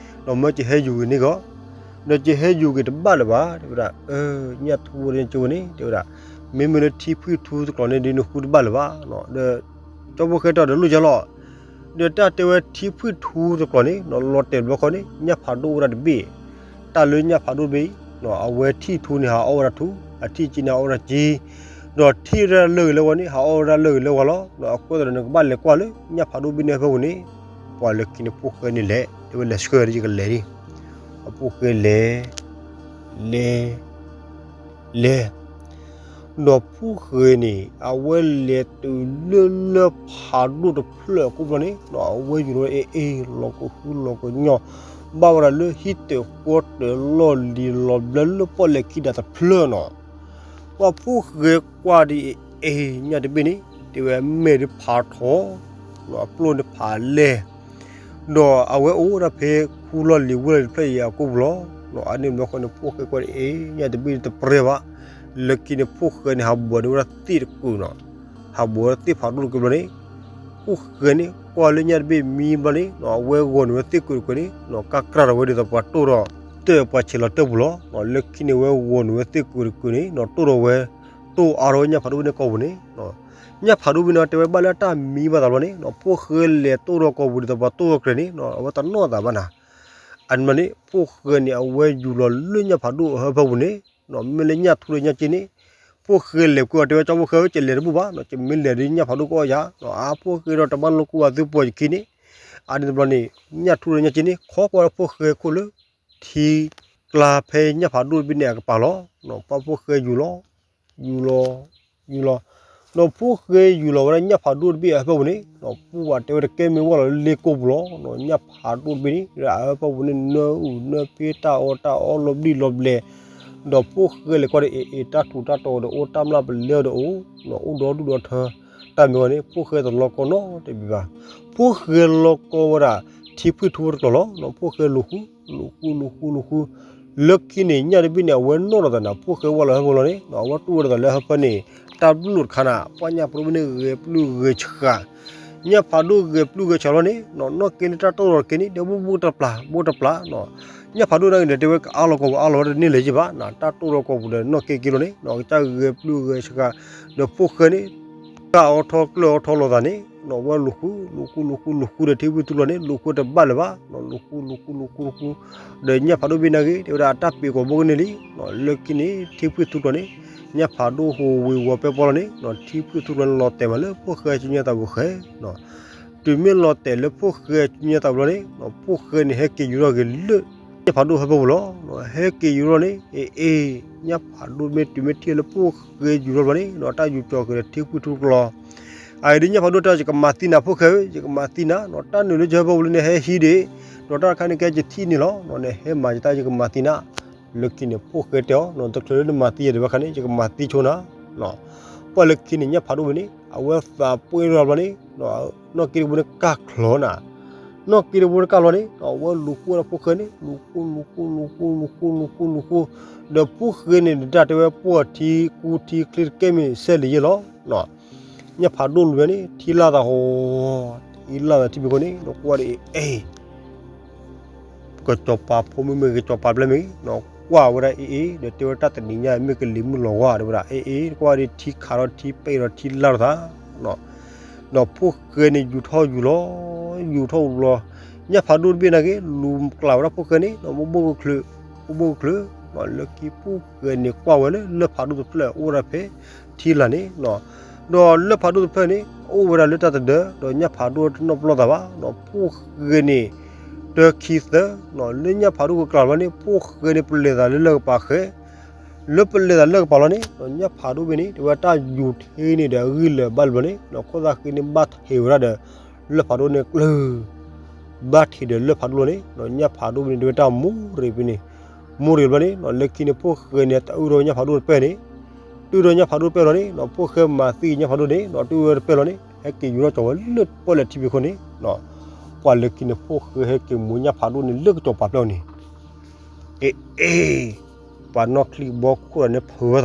အံၤ, ဒီးမၢကဟဲယူၤဂ့ၤန့ၢ်ဂီၢ်, ဒီးကဟဲယူၤဂ့ၤတဘၣ်လၢၤဘၣ် တဲဝဲဒၣ်, ညၣ်ထူဖိဒီးညၣ်စ့ဖိန့ၣ် တဲဝဲဒၣ်, မ့မ့ၢ်လၢထံဖှံထူတကျိၤန့ၣ် ဒ်နဃုတဘၣ်လၢၤဘၣ်, ဒီး ကၠီဖှိၣ်ဃဲတဲဒီးလိၣ်ယၤလီၤ ဒီးတၢ်တဲဝဲထံဖှံထူတကျိၤန့ၣ် လီၤတဲာ်တဘျီဃီန့ၣ် ညၣ်ဖးဒိၣ်အိၣ်ဝဲဒၣ်တဘ့ၣ်, တၢ်လၢညၣ်ဖးဒိၣ်တဘ့ၣ်အံၤ, အဝဲထံၣ်ထူန့ၣ် ဟးအီၣ်ဝဲဒၣ်ထူ, အထံၣ်စ့န့ၣ် ဟးအီၣ်ဝဲဒၣ်စ့, ဒီးထံၣ်ဝဲဒၣ်လၢဂ့ၤလၢဝါန့ၣ် ဟးအီၣ်ဝဲဒၣ်လၢဂ့ၤလၢဝါလီၤ. အဃိသတးဒီး နကဘၣ်လဲၤကွၢ်လၢညၣ်ဖးဒိၣ်ဘ့ၣ်န့ၣ်အဖၢပူၤန့ၣ်, ပှၤလၢခံန့ၣ် ဖှိၣ်ဃဲန့ၣ်လဲၤ, တဲဝဲလဲၤဆှၢဒီးယကလဲၤဒံး, အဖှိၣ်ဃဲလဲၤ, လဲၤ လဲၤ ဒီးဖှိၣ်ဃဲန့ၣ် အဝဲလဲၤတုၤလၢလၢဖးဒိၣ်တဖျၢၣ်အကိာ်ဘျီန့ၣ် အဝဲယူၤလီၤဝဲအ့ၣ်အ့ၣ် လီၤကဟုလီၤကညီၢ်, ဘၣ်ဝဲဒၣ်လၢဟံၣ်တၢၤဃီတၢၤလီၢ်လံၤလီၤဘျၢလၢပီၣ်လဲၣ်ခံဒးတဖျၢၣ်နီၤ, ပှၢ်ဖှိၣ်ဃဲကွၢ်ဒံးအ့ၣ်အ့ၣ်ညၣ်တဘ့ၣ်န့ၣ် တဲဝဲမဲာ်ဒုးဖးထီၣ် အပျိၢ်န့ၣ်ဖးလဲၢ် ဒီးအဝဲအိၣ်ဝဲဒၣ်ဖဲခူလီၢ်လံၤဝ့ၢ်လီၤတဖျၢၣ်အံၤအကိာ်ပူၤလီၤ.အန့ၣ်ဘျီဃီန့ၣ် ဖှိၣ်ဃဲကွၢ်ဒံးအ့ၣ် ညၣ်တဘ့ၣ်တပျဲဘၣ်. လၢခံန့ၣ် ဖှိၣ်ဃဲန့ၣ် ဟးဘိးန့ၢ်ဝဲဒၣ်သ့ၣ်တကုာ်နီၤ, ဟးဘိးဝဲဒၣ်သ့ၣ်ဖးဒိၣ်တကုာ်ဘျီန့ၣ်, ဖှိၣ်ဃဲန့ၣ် ကွၢ်လၢညၣ်တဘ့ၣ်မံဘျီန့ၣ် အဝဲဂီၤန့ၢ်ဝဲသ့ၣ်ကုာ်တကုာ်န့ၣ် ကၢ်ကြၢ်ထီၣ်ဝဲဒ်သိးပှၤတိၢ်ဒီး တၢၢ်ပှၤဆဲးလီၤတၢၢ်ပူၤလီၤ. လၢခံန့ၣ် ဝဲဂီၤန့ၢ်ဝဲသ့ၣ်ကုာ်တကုာ်န့ၣ် တိၢ်ဒီးဝဲ တိၢ်အါထီၣ်ဝဲညၣ်ဖးဒိၣ်ဘ့ၣ်န့ၣ်ကိာ်ပူၤန့ၣ် ညၣ်ဖးဒိၣ်ဘ့ၣ်န့ၣ် တဲဝဲဘၣ်လၢအတၢ်မံဘၣ်သးဘျီန့ၣ် ဖှိၣ်ဃဲလဲၤတိၢ်ဒီးကိာ်ပူၤဒ်သိးပှၤတိၢ်ဝဲကြဲးန့ၣ် အဝဲတနီၣ်သးဘၣ်နၤ. အန့ၣ်ဘျီန့ၣ် ဖှိၣ်ဃဲန့ၣ် အဝဲယူၤလီၤလၢညၣ်ဖးဒိၣ်အဟၢဖၢပူၤန့ၣ် မ့ၢ်လၢညၣ်ထူဒီးညၣ်စ့န့ၣ် ဖှိၣ်ဃဲလဲၤကွံာ်အီၤ တဲဝဲကၠီဖှိၣ်ဃဲဧၢ ကလဲၤတဘူၣ်ဘၣ် ကမ့ၢ်လဲၤဒီးညၣ်ဖးဒိၣ်ကအီၣ်ယၤ အါဖှိၣ်ဃဲဒီးတဘၣ်လိာ်ကွံာ်ဘၣ်သုပှၤယခံန့ၣ်. အန့ၣ်တဘျီန့ၣ် ညၣ်ထူဒီးညၣ်စ့န့ၣ် ခီကွၢ်ဒီးဖှိၣ်ဃဲခိၣ်လၢ ထံကျါဖဲညၣ်ဖးဒိၣ်တဘ့ၣ်န့ၣ်အကပၤလီၤ. ပှၢ်ဖှိၣ်ဃဲယူၤလီၤ, ယူၤလီၤ, ယူၤလီၤ, ဒီးဖှိၣ်ဃဲယူၤလီၤဝဲဒၣ်ညၣ်ဖးဒိၣ်တဘ့ၣ်အဟၢဖၢပူၤန့ၣ် ပှၢ်တဲဝဲတကဲမ့ၢ်ဝဲလီၤလၢလ့ကိာ်ပူၤလီၤ. ညၣ်ဖးဒိၣ်တဘ့ၣ်န့ၣ် အဟၢဖၢပူၤန့ၣ် နၢအုၣ်နၢဖ့တၢ်အီၣ်တၢ်အီလီၤဘျံးလီၤဘျဲး, ဒီးဖှိၣ်ဃဲလဲၤကွၢ်ဒီးအ့ၣ်အ့ၣ် တၢ်ထူးတၢ်တီၤဒီးအိၣ် တၢ်မျၢ်ပလဲဒီးအိၣ်, အိၣ်ဒီဒူၣ်ဒီထၢ, တၢ်မ့ၢ်ဝဲန့ၣ် ဖှိၣ်ဃဲတလီၤကီနီတဘ့ၣ်ဘၣ်. ဖှိၣ်ဃဲလီၤကီဝဲဒၣ် ထံဖှံထူတကျိၤလီၤ. ဖှိၣ်ဃဲလူၤဃု, လူၤဃု လူၤဃု လူၤဃု, လၢခံန့ၣ် ညၣ်တဘ့ၣ်န့ၣ် အဝဲနီၣ်ဒီးသးနၤ ဖှိၣ်ဃဲဝဲလီၤဟၢဖၢပူၤလီၤန့ၣ် အဝဲတူၢ်ဝဲဒ်သိးလၢဟၢဖၢန့ၣ် တၢ်ဘျုးတခါနၤ ပှၢ်ညၣ်ဖးဒိၣ်ဘ့ၣ်န့ၣ်ဂဲၤပျုၢ်ဂဲၤဆှး, ညၣ်ဖးဒိၣ်ဂဲၤပျုၢ်ဂဲၤဆှးလီၤန့ၣ် နီၣ်က့ၤလၢတၢ်တိၢ်ဒီးက့ၤန့ၣ် ဒီးဘိၣ်ဘိၣ်တပျၢ် ဘိၣ်တပျၢ်, ညၣ်ဖးဒိၣ်န့ၣ်ဂ့ၤဒီး တဲဝဲကအါလီၤကီၢ်ပူၤအါလီၤဝဲတန့ၢ်လၢၤယဘၣ်နၤ တၢ်တိၢ်ဒီးကီၢ်ပူၤဒီးနီၣ်က့ၤက့ၤလီၤန့ၣ် ကစၢ်ဂဲၤပျုၢ်ဂဲၤဆှး, ဒီးဖှိၣ်ဃဲန့ၣ် ကအီထီၣ်ကျၢၢ်အီထီၣ်လိာ်သးန့ၣ် နီၣ်ဝဲလူၤဃု လူၤဃု လူၤဃု လူၤဃုဒီးထံဖှံထူလီၤန့ၣ် လူၤဃုတဘၣ်လၢၤဘၣ် လူၤဃု လူၤဃု လူၤဃု လူၤဃု, ဒီးညၣ်ဖးဒိၣ်ဘ့ၣ်န့ၣ်ဂ့ၤ တဲဝဲဒၣ်အတၢ်ပ့ၤကီၤဘိကန့ၢ်လံ, လၢခံန့ၣ် ထံဖှံထူလီၤန့ၣ် ညၣ်ဖးဒိၣ်ဟူးဝ့ၤဝီၤပဲပီလီၤန့ၣ် ထံဖှံထူလီၤန့ၣ် လီၤတဲာ်မးလၢဖှိၣ်ဃဲဆူညါသးပူၤဃဲ, တုၤမ့ၢ်လီၤတဲာ်လၢဖှိၣ်ဃဲဆူညါသးပူၤလီၤန့ၣ် ဖှိၣ်ဃဲန့ၣ် ဟဲက့ၤယူၤထီၣ်က့ၤလၢ ညၣ်ဖးဒိၣ်ဟၢဖၢပူၤလီၤ. ဟဲက့ၤယူၤထီၣ်န့ၣ် အ့ၣ်အ့ၣ် ညၣ်ဖးဒိၣ်မ့ၢ်တုၤမ့ၢ်ထံၣ်လၢဖှိၣ်ဃဲယူၤထီၣ်ဘျီန့ၣ် တၢ်ယူၤကၠီၤက့ၤဒီးထံဖှံထူတကျိၤ, အအံၤဒ်ညၣ်ဖးဒိၣ်တဲ ယကမၤသံနၤဖှိၣ်ဃဲဧၢ ယကမၤသံနၤ, တၢ်နုာ်လၢယဟၢဖၢပူၤလၢနဟဲဟံးဒံး ဒီးတၢ်တခါန့ၣ်ကဲယထံၣ်န့ၣ်လီၤ, နဟဲမၤယတၢ် ယကမၤသံနၤ, လၢခံန့ၣ် ဖှိၣ်ဃဲတဲအီၤ တချုးလၢနမၤသံယၤဒံးဘၣ်ခါန့ၣ် ယကမၤသံဆိနၤ ပှၢ်လၢခံန့ၣ် ညၣ်ဖးဒိၣ်ဝဲန့ၣ် အဝဲသးပှ့ၤထီၣ်ဘျီန့ၣ် နီၣ်က့တဘိန့ၣ်ကၢ်ချီနၤ, နီၣ်က့တဘိန့ၣ်ကၢ်လီၤန့ၣ် အဝဲလူၤဃုဝဲဒၣ်ဖှိၣ်ဃဲန့ၣ် လူၤဃု လူၤဃု လူၤဃု လူၤဃု လူၤဃု, ဒီးဖှိၣ်ဃဲန့ၣ် တၢ်တဲဝဲပှၢ်ထံကူ ထံချ့တကဲမ့ၢ်ဆဲးလံယဲၢ်လီၤ, ညၣ်ဖးဒိၣ်လူၤဝဲန့ၣ် ထံလာ်သးဟီ, ထံလာ်သးထံဖှံဃီန့ၣ် ဒီးကွၢ်ဒီးအ့ၣ် ကစီၤပၤဖိမုၣ်မ့ၢ်ဂ့ၤ ကစီၤပၤပျဲၢ်မ့ၢ်ဂ့ၤ ကွၢ်ဝဲဒၣ်အ့ၣ်အ့ၣ် ဒီးတဲဝဲတၢ်တနံၤညါမ့ၢ်ကလံၤမုၢ်လီၤဝါ တဲဝဲဒၣ် အ့ၣ်အ့ၣ် ကွၢ်ဒ်ထံခးထီၣ်ထံပဲာ်ဒီးထံလၢ်ထီၣ်သး ဒီးဖိၣ်ဃဲန့ၣ်ယူၤထီၣ်ယူၤလီၤ ယူၤထီၣ်ယူၤလီၤ ညၣ်ဖးဒိၣ်တဘ့ၣ်နာ်က့ လူၤကျးဝဲဒၣ်ဖိၣ်ဃဲန့ၣ် အိၣ်ဘိၣ်ကချုး အိၣ်ဘိၣ်ကချုး လၢခံဖိၣ်ဃဲန့ၣ်ကွၢ်ဝဲလၢလၢၢ်ဖးဒိၣ်တဖျၢၣ်အိၣ်ဝဲဒၣ်ဖဲထံလာ်န့ၣ် ဒီးလၢၢ်ဖးဒိၣ်တဖျၢၣ်န့ၣ် အိၣ်ဝဲဒၣ်လၢတၢ်တဒၢ ဒီးညၣ်ဖးဒိၣ်တနီၣ်ပလီၢ်သးဘၣ် ဒီးဖိၣ်ဃဲန့ၣ် တၢခံသၢ လၢညၣ်ဖးဒိၣ်ကကျးလီၤန့ၣ် ဖိၣ်ဃဲန့ၣ်ပလဲၤသးလၢလၢၢ်ကပၤဃဲ လၢပလဲၤသးလၢၢ်ကပၤလီၤန့ၣ် ညၣ်ဖးဒိၣ်ဘ့ၣ်န့ၣ် တဲဝဲတၢ်ယူၤထံန့ၣ်ဒီးအဂံၢ်လၢာ်ဘၣ်လၢၤဘျီန့ၣ် ခိၣ်သၣ်ဃံန့ၣ်ဘၣ်ထံးဝဲဒၣ်ဒီး လၢၢ်ဖးဒိၣ်န့ၣ်ကျၢၤ ဘၣ်ထံးဒီးလၢၢ်ဖးဒိၣ်လီၤန့ၣ် ညၣ်ဖးဒိၣ်ဘ့ၣ်န့ၣ် တဲဝဲတၢ်မူရ့ၤဘ့ၣ်န့ၣ် မူရ့ၤဘျီန့ၣ် လၢခံန့ၣ် ဖိၣ်ဃဲန့ၣ် တၢ်အုၣ်ဒီးညၣ်ဖးဒိၣ်တပဲၢ်န့ၣ် တုၢ်ဒီးညၣ်ဖးဒိၣ်တပဲၢ်လီၤန့ၣ် ဖိၣ်ဃဲမၤသံညၣ်ဖးဒိၣ်န့ၣ် တုၢ်ဝဲတပဲၢ်လီၤန့ၣ် ဟဲက့ၤယူၤထီၣ်ကၠီၤဝဲလၢပီၣ်လဲၣ်ထံဖံးခိၣ်န့ၣ် ပှၤလၢခံန့ၣ် ဖိၣ်ဃဲဟဲက့ၤမူညၣ်ဖးဒိၣ်န့ၣ်လၢကစီၤပၤပျဲၢ်န့ၣ် အ့ၣ်အ့ၣ် ပှၤနီၣ်ချံဘီခိၣ်ဒီးန့ၣ်ဖုးဝဲသးလီၤ. ဖိၣ်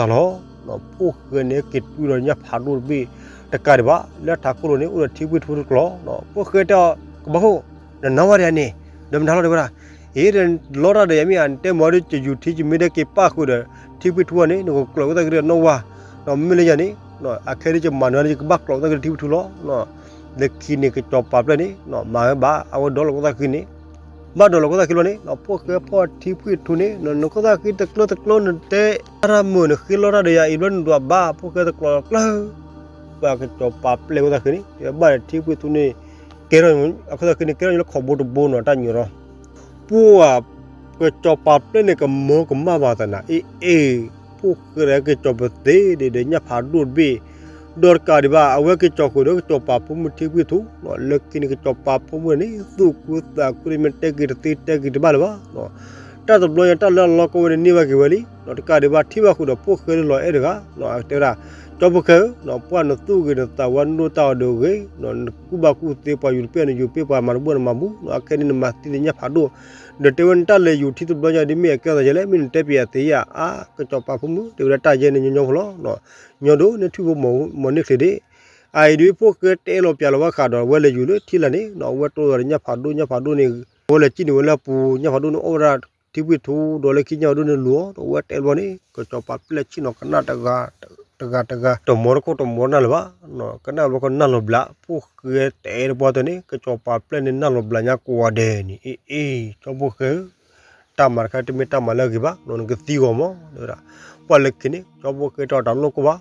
ဃဲန့ၣ်ဟဲက့ၤတုၢ်ဒီးညၣ်ဖးဒိၣ်တဘ့ၣ်တကးဒံးဘၣ် လၢထးခိၣ်လိၤန့ၣ် အိၣ်ဒီးထံဖှံထူတကျီၤ ဖိၣ်ဃဲတဲအီၤ ကဘၣ်ခိၣ် နနၢ်ဝဲဒၣ်န့ၣ် ဒီးမတၤလီၤတဲဝဲဒၣ် အ့ၣ် လီတၢ်ဒီးယမ့ၢ်ဧါ နတဲမ့ၢ်ဒီး ယယူၤထံ ယမ့ၢ်ဒဲက့ၤပၣ်ဃုာ်ဒီး ထံဖှံထူန့ၣ် နကကျိးဝဲသးက့ၤဒီးနီၣ်ဝါ ဒီးမ့မ့ၢ်လၢယၤန့ၣ် အခဲဒ်ယမၤနၢၤန့ၣ် ယကဘၣ်ကျိးဝဲသးက့ၤဒီးထံဖှံထူလီၤ. လၢခံန့ၣ် ကစီၤပၤပျဲၢ်န့ၣ် မၤဝဲဘၣ် အဝဲဒီးလီၤခိၣ်သၣ်ဃံန့ၣ် ဘၣ်ဒီးလီၤခိၣ်သၣ်ဃံလီၤန့ၣ် ဖိၣ်ဃဲဖီၣ်ထံဖှံထူန့ၣ် နခိၣ်သၣ်ဃံတကျၢတကျၢ နတဲတၢ်မုာ် နဃ့လီတၢ်ဒီးယၤအံၤဘျီ နဒွးဘၣ် ဖိၣ်ဃဲတကျိးကျၢၤ ပှၤကစီၤပၤပျဲၢ်ခိၣ်သၣ်ဃံန့ၣ် ဘၣ်ဒီးထံဖှံထူန့ၣ် ကဲထီၣ် အခိၣ်သၣ်ဃံန့ၣ် ကဲထီၣ်လၢခီၣ်ဘိတဘိနီၤ တၢ်ညိးထီၣ် ပှၤ ကစီၤပၤပျဲၢ်န့ၣ် ကမီၤကမၣ်ဘၣ်သနာ် အ့ၣ်အ့ၣ် ဖိၣ်ဃဲဒီးကစီၤပၤသ့ဒံးဒီးညၣ်ဖးဒိၣ်တဘ့ၣ် ဒီးတကးဒံးဘၣ် အဝဲက့ၤကၠီၤဃုာ်ဒီးကစီၤပၤဖိမုၣ်ထံဖှံထူ လၢခံန့ၣ် ကစီၤပၤဖိမုၣ်န့ၣ် သူၣ်ခုသးခုန့ၣ် မ့ၢ်တဲက့ၤတသ့ တဲက့ၤတဘၣ်လၢၤဘၣ် တၢ်တဘျီညါ တၢ်လၢအလီၢ်ကီၢ်ဝဲန့ၣ် န့ၢ်ဘၣ်က့ၤဝဲလံ တကးဒံးဘၣ် ထံၣ်ဘၣ်ဃုာ်ဒီးဖိၣ်ဃဲလၢလီၤအဲၣ်တဂၤ တဲဝဲဒၣ် ကၠီဖိၣ်ဃဲဧၢ ပှၤနသူၣ်ဂ့ၤနသးဝါဒိၣ်တၢ်အီၤဒီးဂ့ၤ နကူၣ်ဘၣ်ကူၣ်သ့ ပှၤယူၤတပဲၢ်နယူၤပဲၢ် ပှၤမၤတဘိၣ်နမၤဘူၣ် အခဲန့ၣ် နမၤသံဒီးညၣ်ဖးဒိၣ် ဒီးတဲဝဲနတၢ်လဲၤယူၤထံတဘျီညါ ဒ်မ့ၢ်အကဲသးယဲလဲၣ် မ့ၢ်နတဲပယၤသ့ဧါ အါ ကစီၤပၤဖိမုၣ် တဲဝဲဒၣ်တၢ်ယဲန့ၣ်ညီညီဖိလီၤ ညီဒိၣ်န့ၣ် ထွံၣ်ဖိမီၤန့ၢ်ချ့ဒ့ၣ် အအံၤဒ် ဖိၣ်ဃဲတဲလီၤပျးလီၤဘၣ်ဃးဒီး အဝဲလဲၤယူၤလၢထံလာ်န့ၣ် အဝဲတိၢ်လီၤဒီးညၣ်ဖးဒိၣ် ညၣ်ဖးဒိၣ်န့ၣ် အဝဲလဲၤစံၣ်န့ၢ်ဝဲလၢအပူၤ ညၣ်ဖးဒိၣ်န့ၣ် အိၣ်ဝဲဒၣ်ထံဖှံထူ ဒီးလၢခံညၣ်ဖးဒိၣ်န့ၣ်လူၤအီၤ အဝဲတဲဘျီန့ၣ် ကစီၤပၤပျဲၢ်ဆ့ၣ်နီၤကနၣ်တဂၤ တဂၤတဂၤ တမီၤတခိၣ်တမီၤနၢ်လၢၤဘၣ် ကနၣ်ဘျီကနၣ်လီၤဘျး ဖိၣ်ဃဲတဲတပှၢ်တၢၢ်န့ၣ် ကစီၤပၤပျဲၢ်န့ၣ် နၢ်လီၤဘျးညါကိးဂၤဒဲးန့ၣ် အ့ၣ်အ့ၣ် ကၠီဖိၣ်ဃဲဧၢ တၢ်မၤတခါတမ့ၢ်တၢ်မၤလၢအဂ့ၤဘၣ် နကသံဂီၤမး တဲဝဲဒၣ် ပှၤလၢခံန့ၣ် ကၠီဖိၣ်ဃဲတၢ်တၢ်လိၣ်ကိၢ်ဘၣ်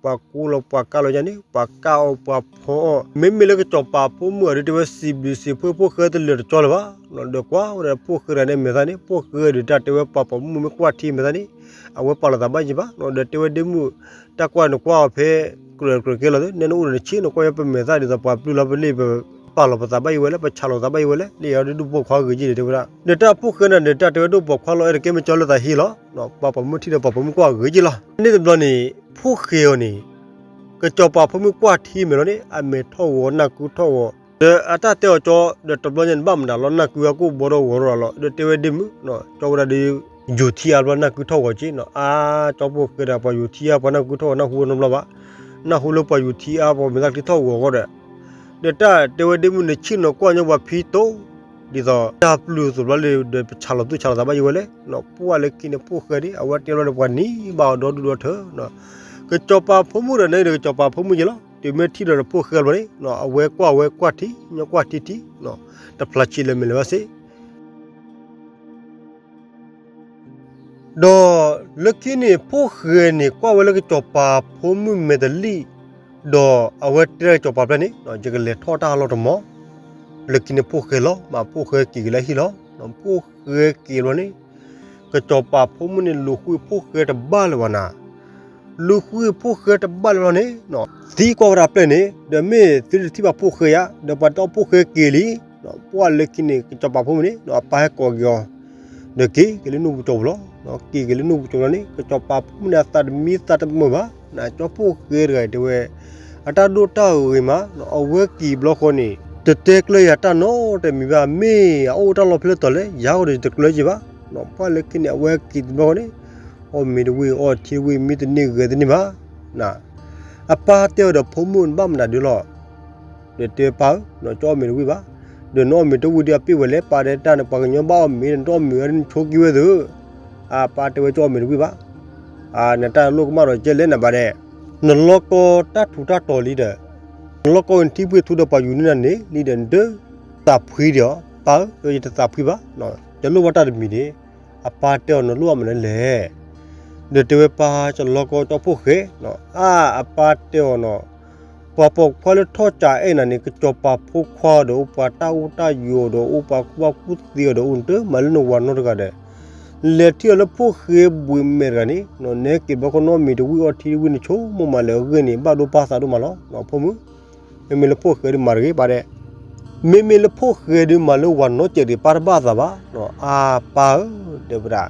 ပှၤကူလီၤပှၤကၢ်လီၤညါန့ၣ် ပှၤကၢ်အီၤပှၤဖီအီၤ မ့မ့ၢ်လၢကစီၤပၤဖိမုၣ်အဒုးတဲဝဲစံးဘျုးစံးဖှိၣ်ဖိၣ်ဃဲတလၢာ်တကၠီလၢၤဘၣ် ဒီးကွၢ်ဝဲဒၣ်ဖိၣ်ဃဲတဂၤန့ၣ်မဲာ်သၣ်န့ၣ် ဖိၣ်ဃဲဒုးတၢ်တဲဝဲပှၤပိာ်မုၣ်မ့ၢ်ကွၢ်ထံမဲာ်သၣ်န့ၣ် အဝဲပာ်လီၤသးဘၣ်ယံၤဘၣ် ဒီးတဲဝဲဒ့မုၣ် တၢ်ကွၢ်နကွၢ်အီၤဖဲ ကြၢးကြၢးကဲလီၤသ့ နဲနအိၣ်ဒီးနဆ့ၣ် နကွၢ်ယဲပမဲာ်သၣ်ဒ်သိးပှၤပျုၢ်လီၤပလ့ၣ် ပပာ်လီၤပသးဘၣ်ယံၤဝဲလဲၣ် ပဆးလီၤသးဘၣ်ယံၤဝဲလဲၣ် လၢယၤဒုးဒိၣ်ပိာ်ခွါဂ့ၤက့ၤဒီးတဲဝဲဒၣ် ဒီးတၢ်ဖိၣ်ဃဲန့ၣ်ဒီးတၢ်တဲဝဲဒိၣ်ပိာ်ခွါလီၤအဲၣ်တကဲမ့ၢ်ကၠီလၢသးဟ့လီၤ ပှၤပိာ်မုၣ်ထံဒီးပှၤပိာ်မုၣ်ကွၢ်ဂ့ၤက့ၤလီၤ န့ၣ်တဘျီန့ၣ် ဖိၣ်ဃဲအီၤန့ၣ် ကစီၤပၤဖိမုၣ်ကွၢ်ထံမဲာ်လီၤန့ၣ် အမဲာ်ထီၣ်ဂီၤနၢ်ကုထီၣ်ဂီၤ ဒီးအတၢ်တဲအီၤကၠီ ဒီးတဘျီညါန့ၣ် ဘၣ်မနုၤလီၤ နၢ်ကုအကိၣ်ဘီဒီးဂီၤဒီးလီၤ ဒီးတဲဝဲဒ့မုၣ် ကၠီဝဲဒၣ်ဒီး ယူၤထံအါတဘျီနၢ်ကုထီၣ်ဂီၤက့ၤနီၤ အါ ကၠီဖိၣ်ဃဲဒီးပှၤယူၤထံအါပှၤနၢ်ကုထီၣ်ဂီၤနၢ်ဟူဝဲနီတဘျီဘၣ် နၢ်ဟူလၢပှၤယူၤထံအါပှၤမဲာ်သၣ်ချံထီၣ်ဂီၤဂီၢ်ဒီး ဒီးတၢ်တဲဝဲဒ့မုၣ်န့ၣ် ဆ့ၣ်နီၤကွၢ်ညီပှၤဖံတိ ဒ်သိးတၢ်ပျုၢ်သိးဘျီလၢ ဒီးပဆးလီၤသူၣ်ဆးလီၤသးဘၣ်ယံၤဝဲလဲၣ် ပှၤလၢခံန့ၣ်ဖိၣ်ဃဲဒၣ် အဝဲတဲလီၤဒီးပှၤနံၤဘၣ်အီၤဒီဒူၣ်ဒီထၢ ကစီၤပၤဖိမုၣ်ဒီးန့ၣ်ဒီးကစီၤပၤဖိမုၣ်က့ၤလီၤ တုၤမ့ၢ်ထံၣ်ဒီးဖိၣ်ဃဲဘျီန့ၣ် အဝဲကွၢ်ဝဲကွၢ်ထံ ညီကွၢ်ထံထံ တဖျါဆံးလၢမ့ၢ်လၢၤဘၣ်စ့ၢ် ဒီးလၢခံန့ၣ် ဖိၣ်ဃဲန့ၣ် ကွၢ်ဝဲလၢကစီၤပၤဖိမုၣ်မဲာ်တလံၣ်, ဒီးအဝဲတဲလၢကစီၤပၤပျဲၢ်န့ၣ် ယကလဲၤထီၣ်တၢ်လီၢ်တမီၤ, လၢခံန့ၣ်ဖိၣ်ဃဲလီၤ, မ့ၢ်ဖိၣ်ဃဲက့ၤက့ၤလၢဟံၣ်လီၤ. ဖိၣ်ဃဲက့ၤဘျီန့ၣ် ကစီၤပၤဖိမုၣ်န့ၣ် လူၤဃုဖိၣ်ဃဲတဘၣ်လၢၤဘၣ်နၤ, လူၤဃုဖိၣ်ဃဲတဘၣ်လၢၤဘျီန့ၣ် သံကွၢ်ဝဲဒၣ်ပျဲၢ်န့ၣ် ဒီးမ့ၢ်သုတထံၣ်ဘၣ်ဖိၣ်ဃဲဧါ, ဒီးပှၤတဲအီၤဖိၣ်ဃဲက့ၤလံ, ပှၢ်လၢခံန့ၣ် ကစီၤပၤဖိမုၣ်န့ၣ် အပၢ်ဟဲကိးက့ၤအီၤ, ဒီးက့ၤက့ၤလၢနူၢ်ပူၤကၠီပူၤလီၤ. က့ၤက့ၤလၢနူၢ်ပူၤကၠီပူၤလီၤန့ၣ် ကစီၤပၤဖိမုၣ်န့ၣ် အသးတမံသးတမုာ်ဘၣ်, နကၠီဖိၣ်ဃဲတဂၤအံၤတဲဝဲ အတၢ်ဒိၣ်တၢ်ဂ့ၤမး, အဝဲက့ၤဘျီဃီန့ၣ် တတဲကျၢၤယၤတၢ်နီတမံၤဘၣ်, မ့ၢ်အအိၣ်တၢ်လီၢ်ဖဲလဲၣ်တီၤလဲၣ် ယၤဃီဒီးတကျၢၤက့ၤဘၣ်. ပှၢ်လၢခံန့ၣ် အဝဲက့ၤတဘျီဃီန့ၣ် အီၣ်မ့ၤတဝံၣ်အီထံတဝံၣ် မံတန့ၢ်ဂဲၤတန့ၢ်ဘၣ်. အပၢ်တဲအီၤဒီးဖိမုၣ်ဘၣ်မနုၤဒုလီၤ. ဒီးတဲပၢ်ဧၢ, နကအီၣ်မ့ၤတဝံၣ်ဘၣ်. ဒီးနအီၣ်မ့ၤတဝံၣ်ဒီးအပ့ၢ်ဝဲလဲၣ် ပၢ်ဒဲး တၢ်န့ၣ်ပှၤကညီဘၣ်အီၣ်မ့ၤ နတအီၣ်မ့ၤအီၤ နဆိက့ၤဝဲသ့ၣ်. အပၢ်တဲဝဲ ကၠီအီၣ်မ့ၤတဝံၣ်ဘၣ်. နတၢ်လိၣ်ကမၣ်ဒီးကဲလဲၣ်နဘၣ်ဒဲး, နလီၢ်ကီၢ်တၢ်ထူးတၢ်တီၤလံဒီး, နလီၢ်ကီၢ်ထံပှ့ၤထူဒီးပှၤယူၤန့ၢ်နၤန့ၣ်လံဒီး နတသးဖှံဒံးဧါ. ပၢ်ဧၢ, တဲဝဲ ယတသးဖှံဘၣ်, ယလိၣ်ဘၣ်တၢ်တမံၤဒံး. အပၢ်တဲအီၤ နလိၣ်ဘၣ်မနုၤလဲၣ်. ဒီးတဲဝဲ ပၢ် ယလီၢ်ကီၢ်ကၠီဖိၣ်ဃဲနီၤ. အါ အပၢ်တဲအီၤနီၤ, ပှၤပိာ်ခွါလၢထီၣ်ကးအဲၣ်နၤန့ၣ် ကစီၤပၤဖိခွါဒီးအိၣ် ပှၤတၢ်အိၣ်တၢ်ယီၤဒီးအိၣ် ပှၤကူၣ်ဘၣ်ကူၣ်သ့အီၤဒီးအိၣ် နတမၤလၢနဝၤနီတဂၤဒီး လဲၤထံၣ်အီၤလၢဖိၣ်ဃဲဘှံးမဲာ်တဂၤန့ၣ်နီၤ, နဲက့ၤဘၣ်ခီနီၣ်မ့ၤတဝံၣ်အီထံတဝံၣ် နဆိကမိၣ်မးလဲၣ်အဂ့ၢ်န့ၣ် ဘၣ်ဒိဘၣ်သးဒိၣ်မးလီၤ. ဖိမုၣ်, မ့မ့ၢ်လၢဖိၣ်ဃဲဒုးမၤတဂ့ၤ ပၢ်ဒဲး. မ့မ့ၢ်လၢဖိၣ်ဃဲဒုးမၤလၢဝၤနီတစဲးဒံး ပၢ်တဘၣ်သးဘၣ်. အါ ပၢ်ဧၢ, တဲဝဲဒၣ်,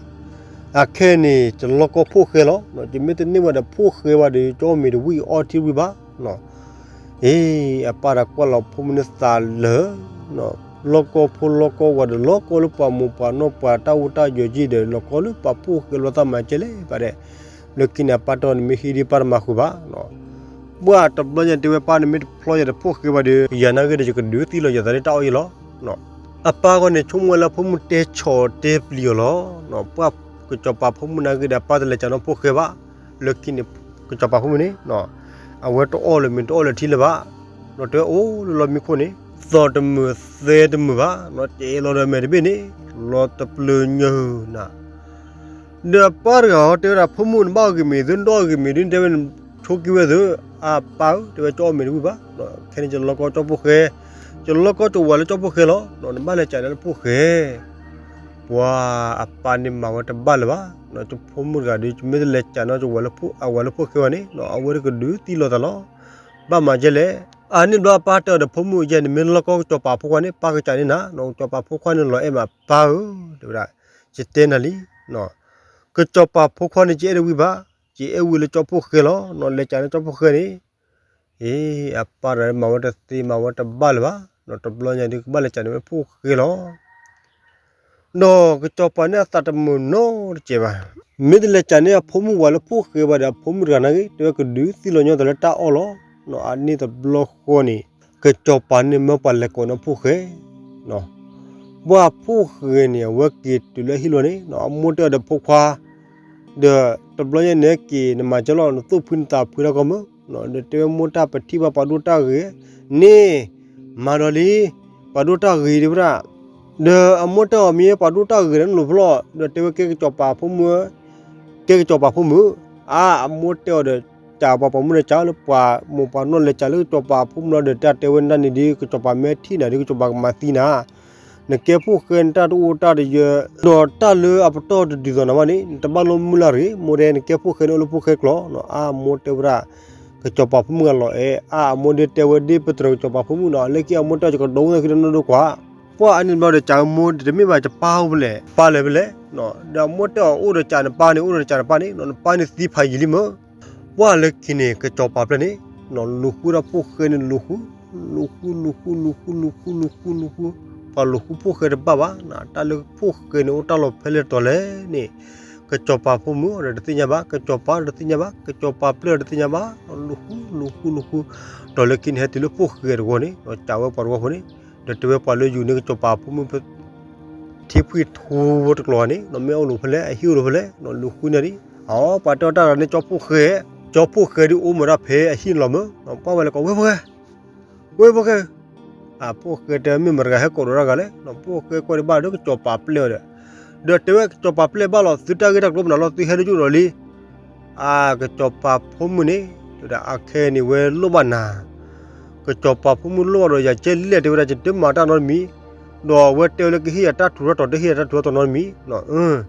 အခဲအံၤန့ၣ် ယလီၢ်ကီၢ်ဖိၣ်ဃဲလီၤ. ယမ့ၢ်တန့ၢ်ဘၣ်ဒီးဖိၣ်ဃဲဘၣ်ဒီး ကၠီအီၣ်မ့ၤတဝံၣ်အီထံတဝံၣ်ဘၣ်. အ့ အပၢ်ဒီးကွၢ်လီၤဖိမုၣ်န့ၣ်သးလၢာ်, လီၢ်ကီၢ်ဖိလီၢ်ကီၢ်ဝၤဒီး လီၢ်ကီၢ်လၢပှၤမိၢ်ပှၤနီၢ်ပှၤတၢ်အိၣ်တၢ်ယီၤက့ဒီး လီၢ်ကီၢ်လၢပှၤဖိၣ်ဃဲလီၤ သးမၤကဲလဲၣ် ပၢ်ဒဲး. လၢခံန့ၣ် အပၢ်တဲအီၤ နမ့ၢ်ဟံးဒ်ပၢ်တမၤဃုာ်ဘၣ်. ပှၢ်တဘျီညါတဲဝဲ ပၢ် နမ့ၢ်တဖျီယၤဒီးဖိၣ်ဃဲဘၣ်ဒီး ယၤနာ်ဂ့ၤဒီး ယကဒုးသံလီၤယသးလၢတၢ်အီၣ်ယံၤလီၤ. အပၢ်ဂီၢ်န့ၣ် ဆိကမိၣ်ဝဲလၢဖိမုၣ်တဲဆီၣ်တဲပျံၤအီၤလီၤ. ပှၢ်ကစီၤပၤဖိမုၣ်နာ်ဂ့ၤဒီး အပၢ်တလဲၤကးနီၣ်ဖိၣ်ဃဲဘၣ်. လၢခံန့ၣ် ကစီၤပၤဖိမုၣ်န့ၣ် အဝဲတအီၣ်လၢၤမ့ၤတအီၣ်လၢၤထံလၢၤဘၣ်. ဒီးတဲဝဲအိၣ်လၢလီၢ်မံခိၣ်န့ၣ် သီၣ်တမုာ်သဲတမုာ်ဘၣ်. တဲလီၤဒီးမဲာ်တဘ့ၣ်န့ၣ် လီၤတပျၢၤညၢ်နၤ ဒီးအပၢ်တဂၤဟီတဲဝဲဒၣ် ဖိမုၣ်နဘၣ်အီၣ်ဂ့ၤမ့ၤသု နတအီၣ်ဂ့ၤမ့ၤဒု နတဲဝဲ ဆိက့ၤဝဲသု. အါ ပၢ်ဧၢ, တဲဝဲ ကၠီအီၣ်မ့ၤတဝံၣ်ဘၣ်. ခဲန့ၣ် ယလီၢ်ကီၢ်ကၠီဖိၣ်ဃဲ, ယလီၢ်ကီၢ်ကဝၤလၢကၠီဖိၣ်ဃဲလီၤ. နဘၣ်လဲၤကးန့ၣ်လၢဖိၣ်ဃဲ. ပှၤအပၢ်န့ၣ်မၤဝဲတဘၣ်လၢၤဘၣ်. ယဖိမုၣ်တဂၤဒီး ယမ့ၢ်တလဲၤကးနီၣ် ယဝၤလၢဖိၣ်ဃဲဘၣ်န့ၣ် အဝဲတကဒုးသံလီၤသးလီၤ. ဘၣ်မၤဒ်လဲၣ်. အန့ၣ်ဘျီအပၢ်တဲအီၤဒီးဖိမုၣ် ယဲန့ၣ် မ့ၢ်လီၢ်ကီၢ်ကစီၤပၤဖိခွါန့ၣ် ပၢ်ကကးန့ၢ်နၤ, ကစီၤပၤဖိခွါန့ၣ်လီၤအဲၣ်မး ပၢ်ဧၢ, တဲဝဲဒၣ်, ယတဲနၤလံ. ကစီၤပၤဖိခွါန့ၣ် ကအဲၣ်တဝံၣ်ဘၣ်, ကအဲၣ်ဝံၤလၢကၠီဖိၣ်ဃဲလီၤ. လဲၤကးန့ၣ်ကၠီဖိၣ်ဃဲန့ၣ်, အ့ အပၢ်တဂၤမၤဝဲတသ့မၤဝဲတဘၣ်လၢၤဘၣ်, တဘျီညါဒုးကဘၣ်လဲၤကးန့ၢ်ဝဲဖိၣ်ဃဲလီၤ. ဒီးကစီၤပၤန့ၣ်အသးတမုာ်နီတစဲးဘၣ်. မ့ၢ်တလဲၤကးန့ၢ်အဖိမုၣ်ဝၤလၢဖိၣ်ဃဲဘၣ်ဒီး အဖိမုၣ်တဂၤနာ်ဂ့ၤ တဲဝဲကဒုးသံလီၤညီသးလၢတၢ်အီၣ်လီၤ. အန့ၣ်တဘျီဃီန့ၣ် ကစီၤပၤန့ၣ် မၢပှၤလဲၤကိးန့ၢ်ဖိၣ်ဃဲ ပှၢ်ဖိၣ်ဃဲန့ၣ် အဝဲက့ၤတုၤလၢဟံၣ်လီၤန့ၣ် အမိၢ်တဲအီၤဒီးဖိခွါ, ဒီးတဘျီညါန့ၣ်က့ၤ နမၤကဲလီၤ နသူၣ်ဖှံနသးဖှံတၢ်ကီမုၢ်, ဒီးတဲဝဲမိၢ်တၢ်ပထံၣ်ဘၣ်ပှၤဒိၣ်တၢ်ဂ့ၤန့ၣ်, မၤဒီးလံ, ပှၤဒိၣ်တၢ်ဂ့ၤတဲဝဲဒၣ်. ဒီးအမိၢ်တဲအီၤမ့ၢ်ပှၤဒိၣ်တၢ်ဂ့ၤဒီးနလိၤဖျီၣ်, ဒီးတဲဝဲကဲကစီၤပၤဖိမုၣ် ကဲကစီၤပၤဖိမုၣ်, အါ အမိၢ်တဲအီၤဒီး ကးပှၤပိာ်မုၣ်ဒီးကးလၢပှၤမိၢ်ပှၤနီၢ်လဲၤကးလၢကစီၤပၤဖိမုၣ်လီၤ ဒီးတၢ်တဲဝဲဒၣ်န့ၣ်ဒ် ကစီၤပၤမ့ၢ်ထံၣ်နၤဒ် ကစီၤပၤကမၤသံနၤ, နကဲဖိၣ်ဃဲနတၢ်တအိၣ်တၢ်တယၢၤ ဒီးတၢ်လၢအပတီၢ်တဒုးသိးနၤဘၣ်န့ၣ် နတဘၣ်လိၣ်မုၢ်လၢ်တဂ့ၤ, မိၢ်တဲ နကဲဖိၣ်ဃဲန့ၣ်အိၣ်လၢဖိၣ်ဃဲကျိာ်, အါ မိၢ်တဲဝဲဒၣ် ကစီၤပၤဖိမုၣ်ဂၤလီၤအဲၣ်, အါ အမိၢ်ဒ်တဲဝဲဒ်ပတြၢၤကစီၤပၤဖိမုၣ်နီၤ လၢခံအမိၢ်တဲအီၤ ယကဒိးဝဲသးခံဒီးနီၢ်ဒိၣ်ကွၢ်, ပှၢ်အန့ၣ်ဘျီဒီး ကးမိၢ်တမ့ၢ်ဘၣ် ယပၢ်အိၣ်ဖဲလဲၣ် ပၢ်လဲၤဖဲလဲၣ်, ဒီးအမိၢ်တဲအီၤ အိၣ်ဒီးကးနပၢ်န့ၣ် အိၣ်ဒီးကးနပၢ်န့ၣ် နပၢ်န့ၣ်သံဖးယံာ်လံမၢ်, ပှၢ်လၢခံန့ၣ် ကစီၤပၤဖျၢၣ်န့ၣ် လူၤဃုဒီးဖိၣ်ဃဲန့ၣ် လူၤဃု, လူၤဃု လူၤဃု လူၤဃု လူၤဃု လူၤဃု လူၤဃု, ပှၤလူၤဃုဖိၣ်ဃဲတဘၣ်ဘၣ်, တၢ်လၢဖိၣ်ဃဲန့ၣ် အိၣ်တၢ်လီၢ်ဖဲလဲၣ်တီၤလဲၣ်န့ၣ် ကစီၤပၤဖိမုၣ်ဒီးတသ့ၣ်ညါဘၣ်, ကစီၤပၤဒီးတသ့ၣ်ညါဘၣ်, ကစီၤပၤဖျၢၣ်ဒီးတသ့ၣ်ညါဘၣ်, လူၤဃု လူၤဃု လူၤဃု, ဒီးလၢခံန့ၣ် ဟဲတုၤလၢဖိၣ်ဃဲတဂီၢ်န့ၣ် ကးဝဲပှၤတဂီၢ်ဖိန့ၣ်, ဒီးတဲဝဲပှၤလၢယူၤန့ၢ်ကစီၤပၤဖိမုၣ် ထံဖှံထူတကျိာ်န့ၣ် မ့ၢ်အိၣ်လီၤဖဲလဲၣ် အဟံၣ်အိၣ်လီၤဖဲလဲၣ် လူၤဃုန့ၣ်ဒံး, အပှၤတဲအီၤတၢ်တဂၤန့ၣ် ကၠီဖိၣ်ဃဲ, ကၠီဖိၣ်ဃဲဒ်အိၣ်မးတၢ်ဖဲအဟံၣ်လီၤမၢ်, ပှၢ်ဝဲလဲၤကိး ဝဲဖိၣ်ဃဲ, ဝဲဖိၣ်ဃဲ, အဖိၣ်ဃဲတဲမ့ၢ်မတၤတဂၤဟဲကိးဒီးတၢ်ဂၤလဲၣ်, ဖိၣ်ဃဲကွၢ်ဒံးဘၣ်ဒီးကစီၤပၤပျဲၢ်အီၤဒီး, ဒီးတဲဝဲကစီၤပၤပျဲၢ်ဘၣ်လီၤ သုတၢ်ဂ့ၢ်တၢ်ကျိၤမနုၤလီၤ သုဟဲဒိၣ်ကၠိဒီးလံ အါ ကစီၤပၤဖိမုၣ်န့ၣ် တဲဝဲဒၣ်အခဲအံၤန့ၣ် ဝဲလိၣ်ဘၣ်နၤ, ကစီၤပၤဖိမုၣ်လိၣ်ဘၣ်ဒီးယၤကဲလဲၣ် တဲဝဲဒၣ် ယတမၤတၢ်နီတမံၤ, ဒီးအဝဲတဲဝဲလၢကဟ့ၣ်ယၤတၢ်ထူးတၢ်တီၤ တဟ့ၣ်ယၤတၢ်ထူးတၢ်တီၤနီတမံၤ,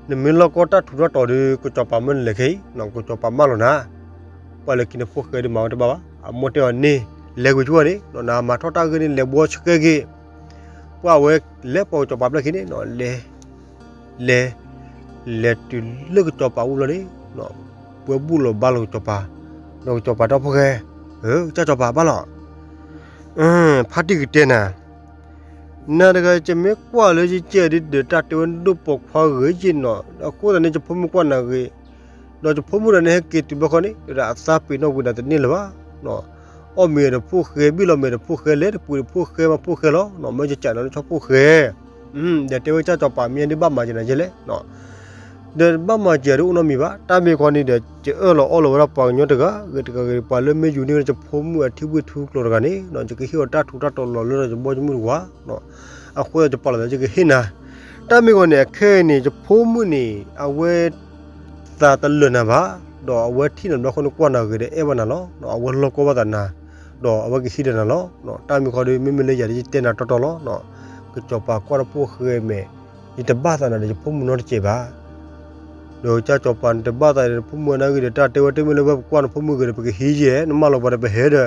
နမ့ၢ်လီၢ်ကီၢ်တၢ်ထူးတၢ်တီၤဒီး ကစီၤပၤမၢနလဲၤခဲအံၤ ကစီၤပၤမၢလီၤနၤ, ပှၢ်လၢခံန့ၣ် ဖိၣ်ဃဲဒုးမၤဝဲတဘၣ်ဘၣ်, အမိၢ်တဲအီၤန့ၣ် လဲၤကွံာ်ဆူန့ၣ် နမၤထီၣ်တၢ်ဂ့ၢ်န့ၣ်လဲၤဘှီဆှဲက့ၤ, ပှၢ်ဝဲလဲၤပိာ်ကစီၤပၤဖျၢၣ်ခံန့ၣ် လဲၤ လဲၤ လဲၤတုၤလၢကစီၤပၤအိၣ်ဘျီန့ၣ်, ဝဲဘူၣ်လီၤဘါလီၤကစီၤပၤ, ဒီးကစီၤပၤတဲဖိၣ်ဃဲ, ကစၢ်စီၤပၤဘၣ်လီၤ, ဖါတံၢ်ကတဲနၤ, နၤတဂၤယမ့ၢ်ကွၢ်လၢယကဲဒ်ဒီး တၢ်တဲဝဲဒိၣ်ပိာ်ခွါဂ့ၤယ့ၢ်နီၤ, အဃိသတးန့ၣ် ယဖိမုၣ်ကွၢ်နၤဂ့ၤ, ဒီးယဖိမုၣ်တဂၤန့ၣ် ဟဲက့ၤတုၤဘၣ်ခီန့ၣ် ဒီးအသးပ့ၤနီၣ်ဝံၤဒၣ်တန့ၢ်လၢၤဘၣ်, အီၣ်မ့ၤဒီးဖိၣ်ဃဲ ဘံၣ်လီၤမ့ၤဒီးဖိၣ်ဃဲ လဲၤတပှ့ၤဒီးဖိၣ်ဃဲ မၤဖိၣ်ဃဲလီၤ, မ့ၢ်ယကးနၤလၢဆီဖိၣ်ဃဲ, ဒီးတဲဝဲကၢ်စီၤပၤ မ့ၢ်ဒ်ဘၣ်မၤယနၤယဲလဲၣ်, ဒီးဘၣ်မၤစၢၤဒ်အိၣ်နီတမံၤဘၣ်, တၢ်မ့ၢ်ခီန့ၣ်ဒီး ယအၢၣ်လီၤအီလီၤဝဲဒၣ်ပှၤကညီတဂၤဂ့ၤတဂၤဂ့ၤ ပှၤလၢမ့ၢ်ယူၤန့ၢ်ဝဲဒၣ်ယဖိမုၣ်အထံဘှ့ၣ်ထူကျိၤတဂၤန့ၣ်, ယကဟ့ၣ်အီၤတၢ်ထူးတၢ်တီၤလီၤလၢယဘီယမုၢ်တဝၤ, အဃိယပာ်လီၤသး ယကဟ့ၣ်နၤ, တၢ်မ့ၢ်ခီန့ၣ် အခဲအံၤန့ၣ် ယဖိမုၣ်န့ၣ် အဝဲ သးတလၢာ်နၤဘၣ်, ဒီးအဝဲထံၣ်နၤဘျီဃီန့ၣ် ကွၢ်နၤဂ့ၤဒီးအဲၣ်ဘၣ်နၤလီၤ, အဝဲလီၢ်ကီဘၣ်သးနၤ, ဒီးအဝဲကဟံးဒီးနၤလီၤ, တၢ်မ့ၢ်ခီဒီး မ့မ့ၢ်လၢယၤဒီး ယတဲနၤတီတီလီၤ, ကစီၤပၤကွၢ်ဒီးဖိၣ်ဃဲမဲာ်, ယတဘၣ်သးနၤဒီးယဖိမုၣ်နီတစဲးဘၣ်, ဒီးကၢ်စီၤပၤ နတဘၣ်သးဒီးဖိမုၣ်အနၢ်ဂ့ၢ်ဒီး တၢ်တဲဝဲတမ့ၢ်လၢဝဲပကွၢ်နဖိမုၣ်ဂ့ၤဒီး ပကဟံးယဲၢ် နမၢလီၤပှၤဒီးပဟဲဒီး,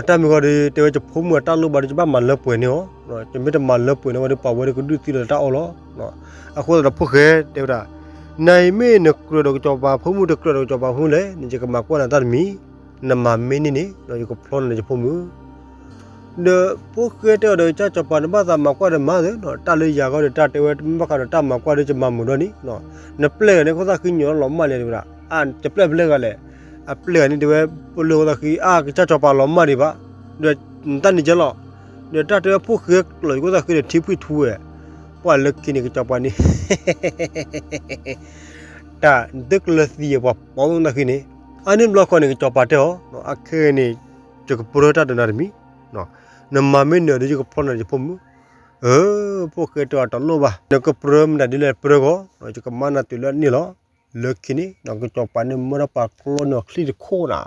တၢ်မ့ၢ်ခီဒီး တဲဝဲယဖိမုၣ်အတၢ်လိၣ်ဘၣ်ဒီး ယဘၣ်မၤလၢပှဲၤန့ၣ်အီၤ, ယမ့ၢ်တမၤလၢပှဲၤန့ၣ်ဝဲဒီး ပှၤဝဲဒီးကဒုးသံလီၤတၢ်အီၣ်လီၤ, အဃိသတးဒီးဖိၣ်ဃဲတဲဝဲဒၣ်, နၤအံၤမ့ၢ်နကြၢးဒီးကစီၤပၤဖိမုၣ် တကြၢးဒီးကစီၤပၤဖိမုၣ်လဲၣ်, နယကမၤကွၢ်နၤတၢ်တမံၤ, နမၤမ့ၢ်န့ၢ်န့ၣ် ယကဖျီနၤဒီးယဖိမုၣ် ဒီးဖိၣ်ဃဲတဲအီၤဒီး ကၢ်စီၤပၤ နဘၣ်သးမၤကွၢ်ဒီးမၤသ့, တၢ်လၢယၤဂီၢ်ဒီး တၢ်တဲဝဲတမ့ၢ်ဘၣ်ဃးဒီးတၢ်မၤကွၢ်ဒီး ယမၤမုာ်ဒီးန့ၣ်, နပျဲၢ်ဂၤန့ၣ် ခိၣ်သၣ်ဃံညီလီၤမၢ်လံတဲဝဲဒၣ်, အၣ် ယပျဲၢ်ဖဲလဲၣ်ဂၤလဲၣ်, အပျဲၢ်ဂၤန့ၣ်တဲဝဲ ပလၢခိၣ်သၣ်ဃံ အါ ကၢ်စီၤပၤလီၤမၢ်ဒံးဘၣ်, ဒီးနတၢ်န့ၣ်ကဲလီၤ, ဒီးတၢ်တဲဝဲဖိၣ်ဃဲကျိးယခိၣ်သၣ်ဃံဒီး ထံဖှံထူဝဲ, ပှၢ်လၢခံန့ၣ် ကစီၤပၤန့ၣ် တၢ်နသုကလၢသံယဲၢ်ပှၤပိာ်မုၣ်သၣ်ဃံန့ၣ်, အါန့ၣ်ဘျီဃီန့ၣ် ကစီၤပၤတဲအီၤ, အခဲအံၤန့ၣ် ယကပြၢတၢ်ဒီးနၤတမံၤ, နမၤမ့ၢ်နၢၤဒီး ယကဖျီနၤဒီးယဖိမုၣ်, အၢ ဖိၣ်ဃဲတဲအီၤတလိၣ်ဘၣ်, နကပြၢမတၤဒ်လဲၣ်ပြၢဂီၢ်, ယကမၤနၤတုၤလၢအန့ၣ်လီၤ, လၢခံန့ၣ် ကစီၤပၤန့ၣ်မၢဒၣ်ပှၤကျီန့ၢ်အီၤချံၣ်တခိၣ်နၤ,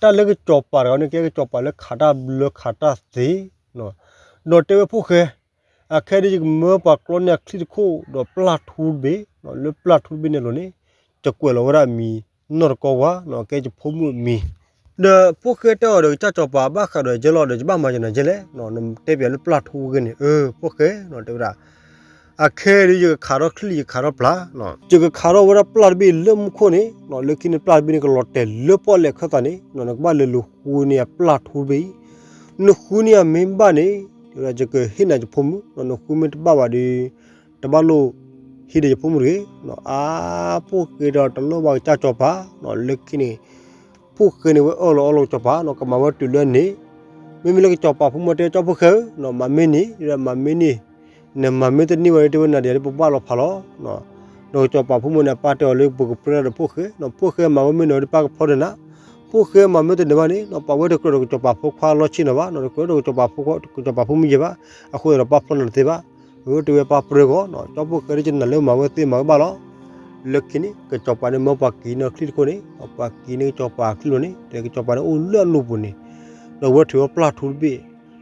တၢ်လၢကစီၤပၤတဂၤန့ၣ် ကဲကစီၤပၤလၢခးတၢ်ဘျၢခးတၢ်သ့, ဒီးတဲဝဲဖိၣ်ဃဲ အခဲဒ်ယကမၢပှၤကျီန့ၢ်အချံၣ်တခိၣ် ဒီးပျၢ်ထူတဘ့ၣ်, လၢပျၢ်ထူတဘ့ၣ်န့ၣ်အလိၤန့ၣ် ယကွဲးလီၤဝဲဒၣ်အမံၤနီၢ်တကီဝါ, ကဲယဖိမုၣ်အမံၤ, ဒီးဖိၣ်ဃဲတဲအီၤဒီး ကစၢ်စီၤပၤဘၣ်ဃးဒီးယဲလီၤဒီး ယဘၣ်မၤယနၤယဲလဲၣ်, နတဲပၠးလၢပျၢ်ထူအဂ့ၢ်န့ၣ်, အၢ ဖိၣ်ဃဲတဲဝဲဒၣ် အခဲဒ်ယကခးထီၣ်ချံၣ် ယကခးထီၣ်ပျၢ်, ယကခးထီၣ်ဝဲဒၣ်ပျၢ်တဘ့ၣ်လၢမူခိၣ်န့ၣ်, လၢခံန့ၣ်ပျၢ်တဘ့ၣ်န့ၣ် ကလီၤတဲာ်လၢပီၣ်လဲၣ်ခၢၣ်သးန့ၣ်, နကဘၣ်လဲၤလူၤဃုန့ၢ်အပျၢ်ထူတဘ့ၣ်အံၤ, နဃုန့ၢ်အမ့ၢ်ဘၣ်န့ၣ်, ယကဟ့ၣ်နၤယဖိမုၣ်, နဃုမ့ၢ်တဘၣ်ဘၣ်ဒီး တဘၣ်လိၣ်ဟံးဒီးယဖိမုၣ်တဂ့ၤ, အါ ဖိၣ်ဃဲဒီးတလိၣ်ဘၣ်ကစၢ်စီၤပၤ, လၢခံန့ၣ် ဖိၣ်ဃဲန့ၣ်ဝဲအၢၣ်လီၤအီလီၤကစီၤပၤ, ကမၤဝဲတုၤလၢန့ၣ်, မ့မ့ၢ်လၢကစီၤပၤဖိမုၣ်တဲ ကၠီဖိၣ်ဃဲဧၢ, မၤမ့ၢ်န့ၣ်, မၤမ့ၢ်န့ၣ်, နမၤမ့ၢ်တန့ၢ်ဝဲဒီး တဲဝဲနၤဒီး ပဘၣ်လီၤဖးလီၤ, ဒီးကစီၤပၤဖိမုၣ်န့ၣ် အပၢ်တဲအီၤလၢ ပကပြၢဒီးဖိၣ်ဃဲ, ဖိၣ်ဃဲမၤဝဲမ့ၢ်နၢၤဒီး ပၢ်ကဖျီဒီးနၤ, ဖိၣ်ဃဲမၤမ့ၢ်တနၢၤဘၣ်န့ၣ် ပှၤဝဲတကြၢးဒီးကစီၤပၤဖိခွါလီၤဆ့ၣ်နီၤဘၣ်, တကြၢးဒီးကစီၤပၤဖိခွါ ကစီၤပၤဖိမုၣ်ယဲဘၣ်, အဃိသတးဒီးပၢ်ဖျီနၤတသ့ဘၣ်, အၢ တဲဝဲပၢ်ပြၢဂီၢ်, ကၠီဖိၣ်ဃဲဒ်ယနၢၤလၢမၤဝဲသ့မၤဝဲဘၣ်လီၤ, လၢခံန့ၣ် ကစီၤပၤန့ၣ်မၢပှၤက့ၤန့ၢ်ချံၣ်တခိၣ်န့ၣ်, ပှၤက့ၤန့ၢ်ကစီၤပၤချံၣ်လီၤန့ၣ်, တဲကစီၤပၤန့ၣ်အိၣ်လၢအလိၤပူၤန့ၣ်, ဒီးဝဲထုးဝဲပျၢ်ထူတဘ့ၣ်,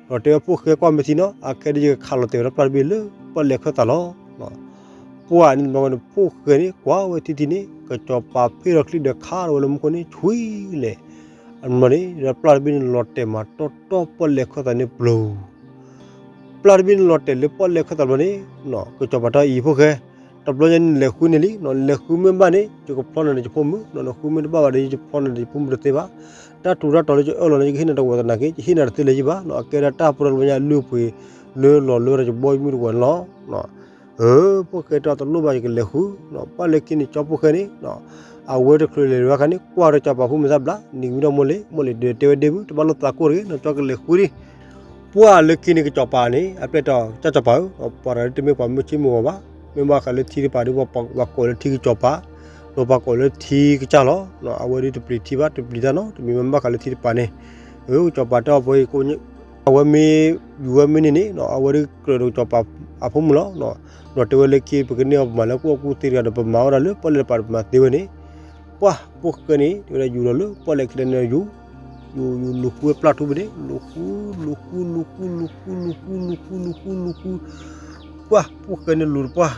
ဒီးတဲဝဲဖိၣ်ဃဲကွၢ်မ့ၢ်ထံနီၤ, အခဲဒ်ယကခးလီၤတဲာ်ဝဲဒၣ်ပျၢ်တဘ့ၣ်လၢပီၣ်လဲၣ်ခၢၣ်သးလီၤ, ပှၢ်န့ၣ်တဘျီန့ၣ် ဖိၣ်ဃဲန့ၣ် ကွၢ်ဝဲထံထံန့ၣ် ကစီၤပၤဖ့ၣ်ထီၣ်ချံၣ်ဒီးခးထီၣ်ဝဲလၢမူခိၣ်န့ၣ် ဆွံလဲၣ်, အန့ၣ်ဘျီန့ၣ် ဒီးပျၢ်တဘ့ၣ်န့ၣ်လီၤတဲာ်မးတီတီပီၣ်လဲၣ်ခၢၣ်သးန့ၣ်ပျိၤ ပျၢ်တဘ့ၣ်န့ၣ်လီၤတဲာ်လၢပီၣ်လဲၣ်ခၢၣ်သးဘျီန့ၣ်, ကစီၤပၤတဲအံၤဖိၣ်ဃဲ, တဘျီညါန့ၣ်လဲၤဃုန့ၢ်လံ, လဲၤဃုမ့ၢ်ဘၣ်န့ၣ် ယကဖျီနၤဒီးယဖိမုၣ်, နဃုမ့ၢ်တဘၣ်ဘၣ်ဒီး ယဖျီနၤဒီးယဖိမုၣ်တသ့ဘၣ်, တၢ်ထူးတၢ်တီၤလၢယအၢၣ်လီၤန့ၣ် ယကဟ့ၣ်နၤတဝီတနာ်က့ ယဟ့ၣ်နၤတသ့လၢၤယဘၣ်, အကဲဒၣ်တၢ်ပြၢတဘျီညါအလုၢ်အပှ့ၤ လၢလီၤလၢယဘီယမုၢ်တဝီန့ၣ်လီၤ. အၢ ဖိၣ်ဃဲတဲတလိၣ်ဘၣ် ယကလဲၤဃု, ပှၢ်လၢခံန့ၣ် ကၠီဖိၣ်ဃဲန့ၣ် အဝဲတချုးလဲၤဝဲခါန့ၣ် ကွၢ်ဒီးစီၤပၤဖိမုၣ်သၣ်ဘျါ နံၤဝံၤဒီးမိၢ်လ့ၤ, မိၢ်လ့ၤဒီးတဲဝဲဒ့မုၣ် တဘၣ်လိၣ်သးကိၢ်တဂ့ၤ နကၠီကလဲၤဃုဒံး. ပှၢ်လၢခံန့ၣ် ကစီၤပၤန့ၣ် အပျဲၢ်တီ ကၠၢ်စီၤပၤဧၢ, ပှၤတဂၤတမ့ၢ်ပှၤမုၢ်ဆ့ၣ်မုၢ်ဂီၤဘၣ်, မ့ၢ်ဘၣ်ဃးလၢထံတပၤဒီး ပှၤကိးလၢထံကစီၤပၤ, ဒီးပှၤကိးလၢထံကစၢ်လီၤ. အဝဲဒ်တပျံၤထံဘၣ် တပျံၤတၢ်နီတမံၤ မ့ၢ်ဘၣ်ဃးလၢထံတပၤန့ၣ်, အၢ ကစီၤပၤတဲအီၤ ပှၤ အဝဲမ့ၢ်ယူၤဝဲမ့ၢ်န့ၢ်န့ၣ် အဝဲဒ်ကြၢးဒီးကစီၤပၤအဖိမုၣ်လီၤ. ဒီးတဲဝဲလၢခံ ပကန့ၢ်အီၤ ပမၤလၢကအိၣ်ကူၣ်သ့တဂၤဒီး ပမၤဝဲဒၣ်လၢပီၣ်လဲၣ်တပၤဒီး ပမၤသ့ဝဲန့ၣ်, ပှၢ်ဖိၣ်ဃဲန့ၣ် တဲဝဲဒၣ်ယူၤလီၤလၢပီၣ်လဲၣ်ခံန့ၣ်ယူၤ, ယူၤယူၤလူၤဃုဝဲပျၢ်ထူဘ့ၣ်န့ၣ် လူၤဃု လူၤဃု လူၤဃု လူၤဃု လူၤဃု လူၤဃု လူၤဃု လူၤဃု ပှၢ်ဖိၣ်ဃဲန့ၣ်လူၤတပှၢ်,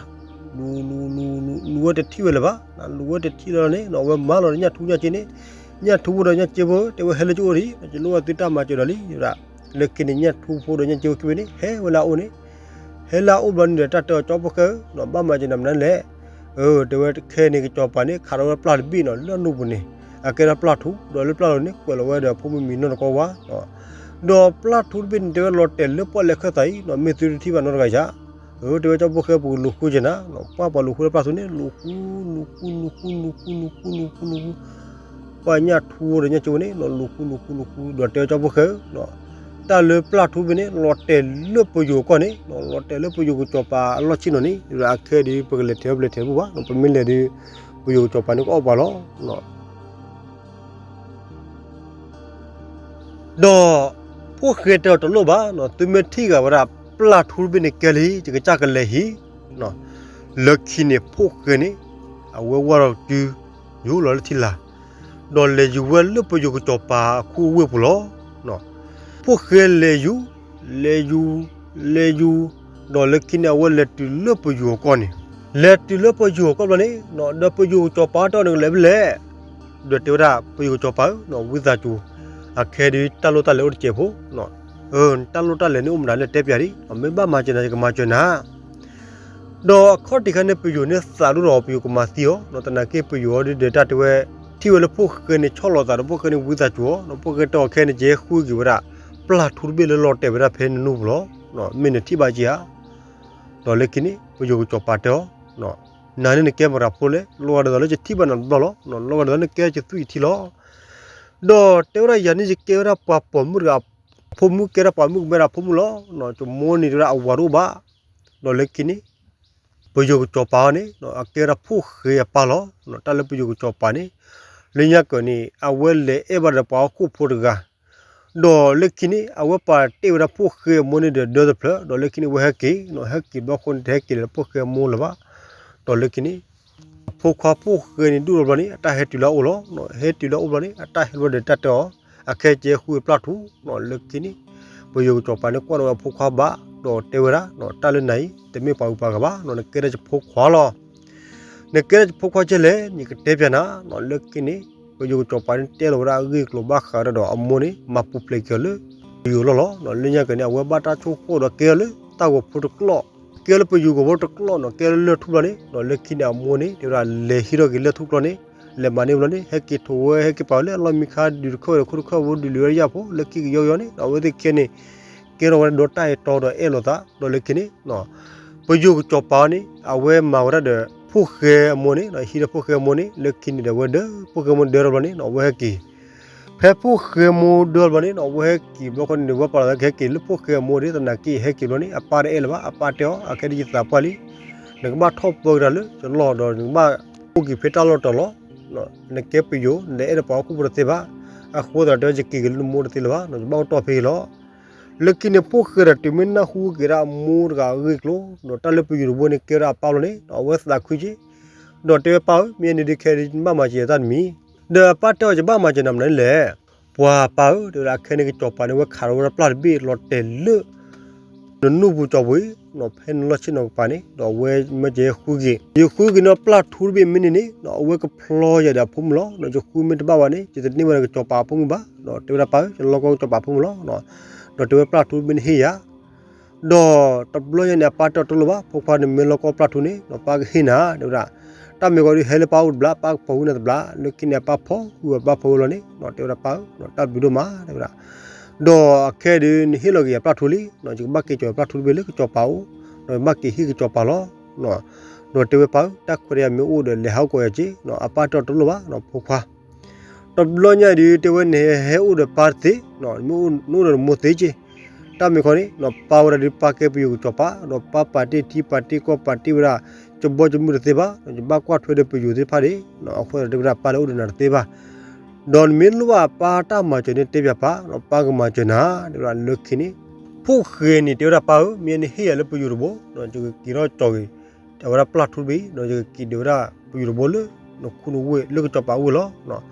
လူၤလူၤလူၤလူၤလူၤဝဲတထံၣ်ဝဲလၢၤဘၣ်, လူၤဝဲတထံၣ်လီၤန့ၣ် အဝဲမၤလီၤဒီးညၣ်ထူညၣ်က့န့ၣ်, ညၣ်ထူဒီးညၣ်က့ဖိ တဲဝဲဟဲလၢကအိၣ်ဒံး ယလိၣ်ဝဲသုတၢ်မၤစၢၤဒီးလံ လၢခံန့ၣ် ညၣ်ထူဖိဒီးညၣ်က့ဖိခံဘ့ၣ်န့ၣ် ဟဲဝဲလၢအအိၣ်န့ၣ်, ဟဲလၢအအိၣ်ဘျီန့ၣ်ဒီး တၢ်တဲအီၤ ကၠီဖိၣ်ဃဲဧၢ, ဘၣ်မၤစၢၤနၤမနုၤလဲၣ်. အၢ တဲဝဲခဲန့ၣ် ကစီၤပၤန့ၣ် ခးထီၣ်ဝဲပျၢ်တဘ့ၣ်နီၤ လၢအလိၤပူၤန့ၣ်, အကဲဒၣ်ပျၢ်ထူ ဒီးလၢပျၢ်လိၤန့ၣ် ကွဲးလီၤဝဲဒီးဖိမုၣ်မံၤနီၢ်တကီဝါ ဒီးပျၢ်ထူတဘ့ၣ်န့ၣ် တဲဝဲလီၤတဲာ်လၢပီၣ်လဲၣ်ခၢၣ်သးအံၤ မ့ၢ်သုတထံၣ်ဘၣ်နီတဂၤဧါ. အၢ တဲဝဲကၠီဖိၣ်ဃဲ ပကလူၤဃုက့ၤနၤ, ပှၢ်ပှၤလူၤဃုလၢပျၢ်ထူန့ၣ် လူၤဃု လူၤဃု လူၤဃု လူၤဃု လူၤဃု လူၤဃု လူၤဃု လူၤဃု လူၤဃု, ပှၤညၣ်ထူဒီးညၣ်ကၠိဝဲန့ၣ် လူၤဃူလူၤဃူလူၤဃူ ဒီးတဲဝဲကၠီဖိဃဲဧၢ, တၢ်လၢပျၢ်ထူတဘ့ၣ်န့ၣ် လီၤတဲာ်လၢပယိၤကီၢ်န့ၣ်, လီၤတဲာ်လၢပယိၤကစီၤပၤအလီၢ်ဆ့ၣ်နီၤန့ၣ် အခဲဒီး ပကလဲၤထဲးပလဲၤထဲးတဘူၣ်ဘၣ်, ပမ့ၢ်လဲၤဒီး ပယိၤကစီၤပၤန့ၣ်ကအီၣ်ပှၤလီၤ. ဒီးဖိၣ်ဃဲတဲအီၤတလိၣ်ဘၣ်, သုမ့ၢ်ထံၣ်ဂ့ၤဝဲဒၣ်ပျၢ်ထူတဘ့ၣ်န့ၣ်ကဲလံ ယကစၢ်ကလဲၤဟံး. လၢခံန့ၣ်ဖိၣ်ဃဲန့ၣ် အဝဲဝၢ်ဒီးတုၤ ယူၤလီၤလၢထံလာ်, ဒီးလဲၤယူၤဝဲလၢပယိၤကစီၤပၤအခူအဝ့ၢ်ပူၤလီၤ. ဖိၣ်ဃဲလဲၤယူၤ, လဲၤယူၤ, လဲၤယူၤ, ဒီးလၢခံန့ၣ်အဝဲလဲၤတုၤလၢပယိၤအကီၢ်န့ၣ်, လဲၤတုၤလၢပယိၤအကီၢ်ဘျီန့ၣ်, ဒီးပယိၤကစီၤပၤတဲအီၤ နကလဲၤဖဲလဲၣ်, ဒီးတဲဝဲဒၣ် ပယိၤကစီၤပၤဧၢ, ဝံသးစူၤ, အခဲဒီးတၢ်လိၣ်တၢ်လဲၤအိၣ်တစဲးဖိ, တၢ်လိၣ်တၢ်လဲၤန့ၣ်အိၣ်မတၤလဲၣ်တဲပျးဒံး, မ့ၢ်ဘၣ်မၤစၢၤနၤ ယကမၤစၢၤနၤ ဒီးအခီၣ်ထံးခါန့ၣ် ပယိၤန့ၣ်သးဒိၣ်ဒီးပယိၤကမၤသံအီၤ, သနာ်က့ပယိၤအီၤဒုးဒီးတၢ်တဲဝဲ, ထံၣ်ဝဲလၢဖိၣ်ဃဲန့ၣ်ဆီၣ်လီၤသးဒီးဖိၣ်ဃဲန့ၣ်ဝံသးစူၤအီၤ, ဒီးဖိၣ်ဃဲတဲအီၤ ခဲန့ၣ် ယဟဲဃုက့ၤဝဲဒၣ် ပျၢ်ထူတဘ့ၣ်လၢလီၤတဲာ်ဝဲဒၣ်ဖဲနနူၢ်ပူၤလီၤ, မ့ၢ်နထံၣ်ဘၣ်က့ၤဧါ. ဒီးလၢခံန့ၣ် ပယိၤကစီၤပၤတဲအီၤ, နၤန့ၣ်နကဲမတၤဖိလဲၣ်, လီၤဂာ်ဒ်သိးလၢယထံၣ်ဘၣ်နၤတဘျီလီၤ, လီၤဂာ်ဒ်သိးလၢနကဲယသွံၣ်ယထံလီၤ. ဒီးတဲဝဲဒၣ် ယၤန့ၣ်ယကဲဝဲဒၣ်ပှၤပိာ်မုၣ်တဂၤ, ဖိမုၣ်ကဲဒၣ်ပှၤမုၣ်ကမဲဒၣ်ဖိမုၣ်လီၤ, ယမိၢ်န့ၣ်တဲဝဲဒၣ်အဝၤတအိၣ်ဘၣ်. ဒီးလၢခံန့ၣ် ပယိၤကစီၤပၤအီၤန့ၣ် အကဲဝဲဒၣ်ဖိၣ်ဃဲအပၢ်လီၤ. တၢ်လၢပယိၤကစီၤပၤန့ၣ် လၢညါကၢၤန့ၣ် အဝဲလဲၤအဲၣ်ဘၣ်ဒီးပှၤဟီၣ်ခိၣ်ဖိတဂၤ, ဒီးလၢခံန့ၣ် အဝဲပာ်တ့ၢ်ဝဲဒၣ်ဖိၣ်ဃဲအမိၢ်န့ၣ်ဒီးဒၢတဖျၢၣ်, ဒီးလၢခံန့ၣ် အဝဲဟဲက့ၤ, ဟဲက့ၤဘျီဃိန့ၣ် တဟဲက့ၤလၢဖိၣ်ဃဲအမိၢ်လၢၤဘၣ်. ဒီးလၢခံန့ၣ် အဖိခွါဖိၣ်ဃဲန့ၣ်ဒိၣ်ထီၣ်ဘျီန့ၣ် အတၢ်ဟဲတုၤလၢအအိၣ်လီၤ. ဟဲတုၤလၢအအိၣ်ဘျီန့ၣ် အတၢ်ဟဲဘျီဒီးတၢ်တဲအီၤ, အခဲကဲဃုပျၢ်ထူ, လၢခံန့ၣ် ပယိၤကစီၤပၤန့ၣ်ကွၢ်ဒီးဝဲအဖိခွါဘၣ်, ဒီးတဲဝဲဒၣ်, တၢ်လၢနၤအံၤ တမ့ၢ်ပှၤဂုၤပှၤဂၤဘၣ်, နကဲဒၣ်ယဖိခွါလီၤ. နကဲဒၣ်ယဖိခွါကဲလဲၣ်န့ၣ် ယကတဲပျးနၤ, လၢခံန့ၣ် ပယိၤကစီၤပၤန့ၣ်တဲလီၤဝဲဒၣ်အဂ့ၢ်အကျိၤဘၣ်ဃးဒီးအမိၢ်န့ၣ် မၤပူၤဖျဲးက့ၤအီၤလၢ ပယိၤလီၢ်လီၤ. လၢညါကၢၤန့ၣ် အဝဲဘၣ်တၢ်ဆိၣ်ဃိၣ်ဒီးကဲအီၤလၢတၢ်ဂီၤဖိတကျိာ်, ကဲလၢပယိၤဂီၤဖိတကျိာ်န့ၣ်, ကဲလၢလၢၢ်ထူၣ်ဘျီန့ၣ်, လၢခံန့ၣ်အမိၢ်န့ၣ် တဲဝဲဒၣ်လဲၤဟံးထီၣ်က့ၤလၢၢ်ထူၣ်ကျိာ်န့ၣ်, လဲၤမၤန့ၢ်ဘျီန့ၣ် ဟဲက့ၤထိးဝဲ ဟဲက့ၤပာ်ဝဲလၢအလီၢ်မံခါ ဒုးတခၢၣ်ဝဲဒီးခိၣ်တခၢၣ်ဝဲ ဒုးလံၤဝဲဒၣ်ယၣ်ဖိ လၢခံကယီကယီန့ၣ်, အဝဲသ့ၣ်ခဲန့ၣ် ကဲထီၣ်ဝဲဒၣ်ဒီးတၢ်အဲၣ်တီဒီးအဲၣ်လိာ်သး, ဒီးလၢခံန့ၣ် ပယိၤကစီၤပၤန့ၣ် အဝဲမၤဝဲဒၣ်ဒီး ဖိၣ်ဃဲအမိၢ်န့ၣ်, ဟံးဒီးဖိၣ်ဃဲအမိၢ်န့ၣ်, လၢခံန့ၣ်ဒီးအဝဲဒၢ ဖိၣ်ဃဲအမိၢ်ဒၢထီၣ်ဘျီန့ၣ် အဝဲဟဲက့ၤ, ဖဲဖိၣ်ဃဲအမိၢ်ဒၢထီၣ်ဘျီန့ၣ် အဝဲဟဲက့ၤဘျီဃီန့ၣ် အဝဲပာ်လီၤသးကဟဲက့ၤလၢဖိၣ်ဃဲအမိၢ်ဒီး သနာ်က့ဟဲက့ၤဘျီန့ၣ် အပၢ်တအဲၣ်လၢၤဘၣ်, အပၢ်တဲအီၤ အခဲဒ်ယသးပှၢ်လံ, နကဘၣ်ထီၣ်ပၢက့ၤတၢ်လၢယလီၢ်ဒီး နကဘၣ်အိၣ်က့ၤဖဲတၢ်လီၢ်တတီၤလီၤ. နကဲပယိၤ နအဲၣ်ဒီးပှၤဟီၣ်ခိၣ်ဖိတသ့ဘၣ်, အဃိသတးဒီး ယက့ၤက့ၤလၢနမိၢ်တသ့လၢၤဘၣ်, ယဘၣ်အိၣ်တီၢ်ဖဲအံၤလီၤ. လၢခံန့ၣ် ဖိၣ်ဃဲဒီးတုၤမ့ၢ်နၢ်ဟူက့ၤဒၣ်အမိၢ်တဂၤအဂ့ၢ်အကျိၤ, ဒီးတၢ်လၢပယိၤတဘိန့ၣ် ကဲဝဲဒၣ်အပၢ်လီၤန့ၣ် အဝဲသးခုက့ၤ, ဒီးတဲဝဲပၢ်ဧၢ, မ့ၢ်န့ၣ်ဒုးခဲဒုး နဘၣ်မၤစၢၤယၤတၢ်တမံၤ, ဒီးအပၢ်တဲအီၤ ယဘၣ်မၤစၢၤနၤမနုၤလဲၣ်, ပှၤပၢ်ဧၢ, တဲဝဲဒၣ်အခဲန့ၣ် ကစီၤပၤန့ၣ် အဝဲခးထီၣ်ဝဲဒၣ်ပျၢ်တဘ့ၣ်လီၤတဲာ်လၢ နနူၢ်ပူၤကၠီပူၤအံၤ, ဖဲနလီၢ်ဆ့ၣ်နီၤကပၤန့ၣ် ဒီးအဝဲမ့ၢ်ကဲဃုက့ၤ, ယဃုက့ၤန့ၢ်ပျၢ်ထူတဘ့ၣ်မ့ၢ်န့ၢ်န့ၣ် အဝဲကဖျီယၤဒီးအဖိမုၣ်လီၤ, ဒီးယဃုမ့ၢ်တဘၣ်ဘၣ်န့ၣ် ယတန့ၢ်ဝဲဒၣ်ကစီၤပၤအဖိမုၣ်ဘၣ်, ဒီးတဲဝဲဒၣ်ပၢ်ဧၢ, ယလီၢ်ကီကစီၤပၤအဖိမုၣ်လီၤ, ဒီးတဲဝဲပျၢ်ထူတဘ့ၣ်န့ၣ်ဟ့ၣ်ယၤ ဒီးတဘျီညါန့ၣ် အပၢ်တဲအီၤတလိၣ်ဘၣ်, ဖိခွါနမ့ၢ်လီၢ်ကီပျၢ်ထူန့ၣ် ဒီးပၢ်ကဟ့ၣ်နၤ, တဲဝဲဒၣ်, တၢ်မ့ၢ်ကီဒုးဟဲလၢပၢ်အိၣ်တဘျီ ပၢ်ကဖီၣ်ဝံနၤတဘျီ, လၢခံန့ၣ် အပၢ်ဖီၣ်ဝံအပၢ်ဖီၣ်ဝံလီၤန့ၣ် တဲဝဲဒၣ်ပၢ်ဧၢ, တၢ်ဘျုးဒိၣ်မး တဲဝဲဒၣ်, ဒီးအခဲဒုးနဟ့ၣ်လီၤက့ၤယၤပျၢ်ထူလံ, ယကဘၣ်က့ၤကီၤပျၢ်ထူတဘ့ၣ်လၢကစီၤပၤအိၣ်, ဒီးယဘၣ်က့ၤဟ့ၣ်ကစီၤပၤလီၤ, ဒီးတဲဝဲပၢ်ဧၢ, တၢ်ခွဲးတၢ်ယာ်မ့ၢ်အိၣ်ဒီး လဲၤဟးအိၣ်ကီးယၤက့ၤ, အပၢ်တဲအီၤတလိၣ်ဘၣ် ဖိခွါ တဘျီညါဒုး တဲဝဲနဟဲအိၣ်ဒီးပၢ်တသ့, မ့ၢ်နအိၣ်ဒီးနမိၢ်သ့က့ၤ, တၢ်မ့ၢ်ခီန့ၣ် ပၢ်ဝဲဒၣ်ဒုးပၢ်ကဲပယိၤကစီၤပၤ, ဒီးပၢ်ပာ်တ့ၢ်ထံပာ်တ့ၢ်ကီၢ်ပာ်တ့ၢ်ဝဲဒၣ် ကဘီကမုၢ်တသ့ဘၣ်, ယဘၣ်ကွၢ်ထွဲဒီးပယိၤသ့ၣ်တဖၣ်ဒၣ်, အဃိသတးတဲဝဲဒၣ်ပၢ်လၢအိၣ်ဒီးနၤတသ့ဘၣ်, ဒီးနမ့ၢ်လိၣ်ဘၣ်ပၢ်တၢ်မၤစၢၤန့ၣ်တဲပၠးပၢ်, ပၢ်ကမၤစၢၤနၤ, တဲဝဲဒၣ်လၢခံန့ၣ်, ဖိၣ်ဃဲန့ၣ် တဲဝဲဒၣ်ပၢ်ဧၢ, မ့ၢ်နဟ့ၣ်ယၤလၢပယိၤတဘိ, ယကက့ၤထီၣ်ကီၤက့ၤ အဝဲဒၣ်ပျၢ်ထူတဘ့ၣ်, ဒီးယကက့ၤဒုးဝဲဒၣ်ပယိၤတဘိလၢ နခူနဝ့ၢ်လၢကစီၤပၤအိၣ်ဝဲလီၤ.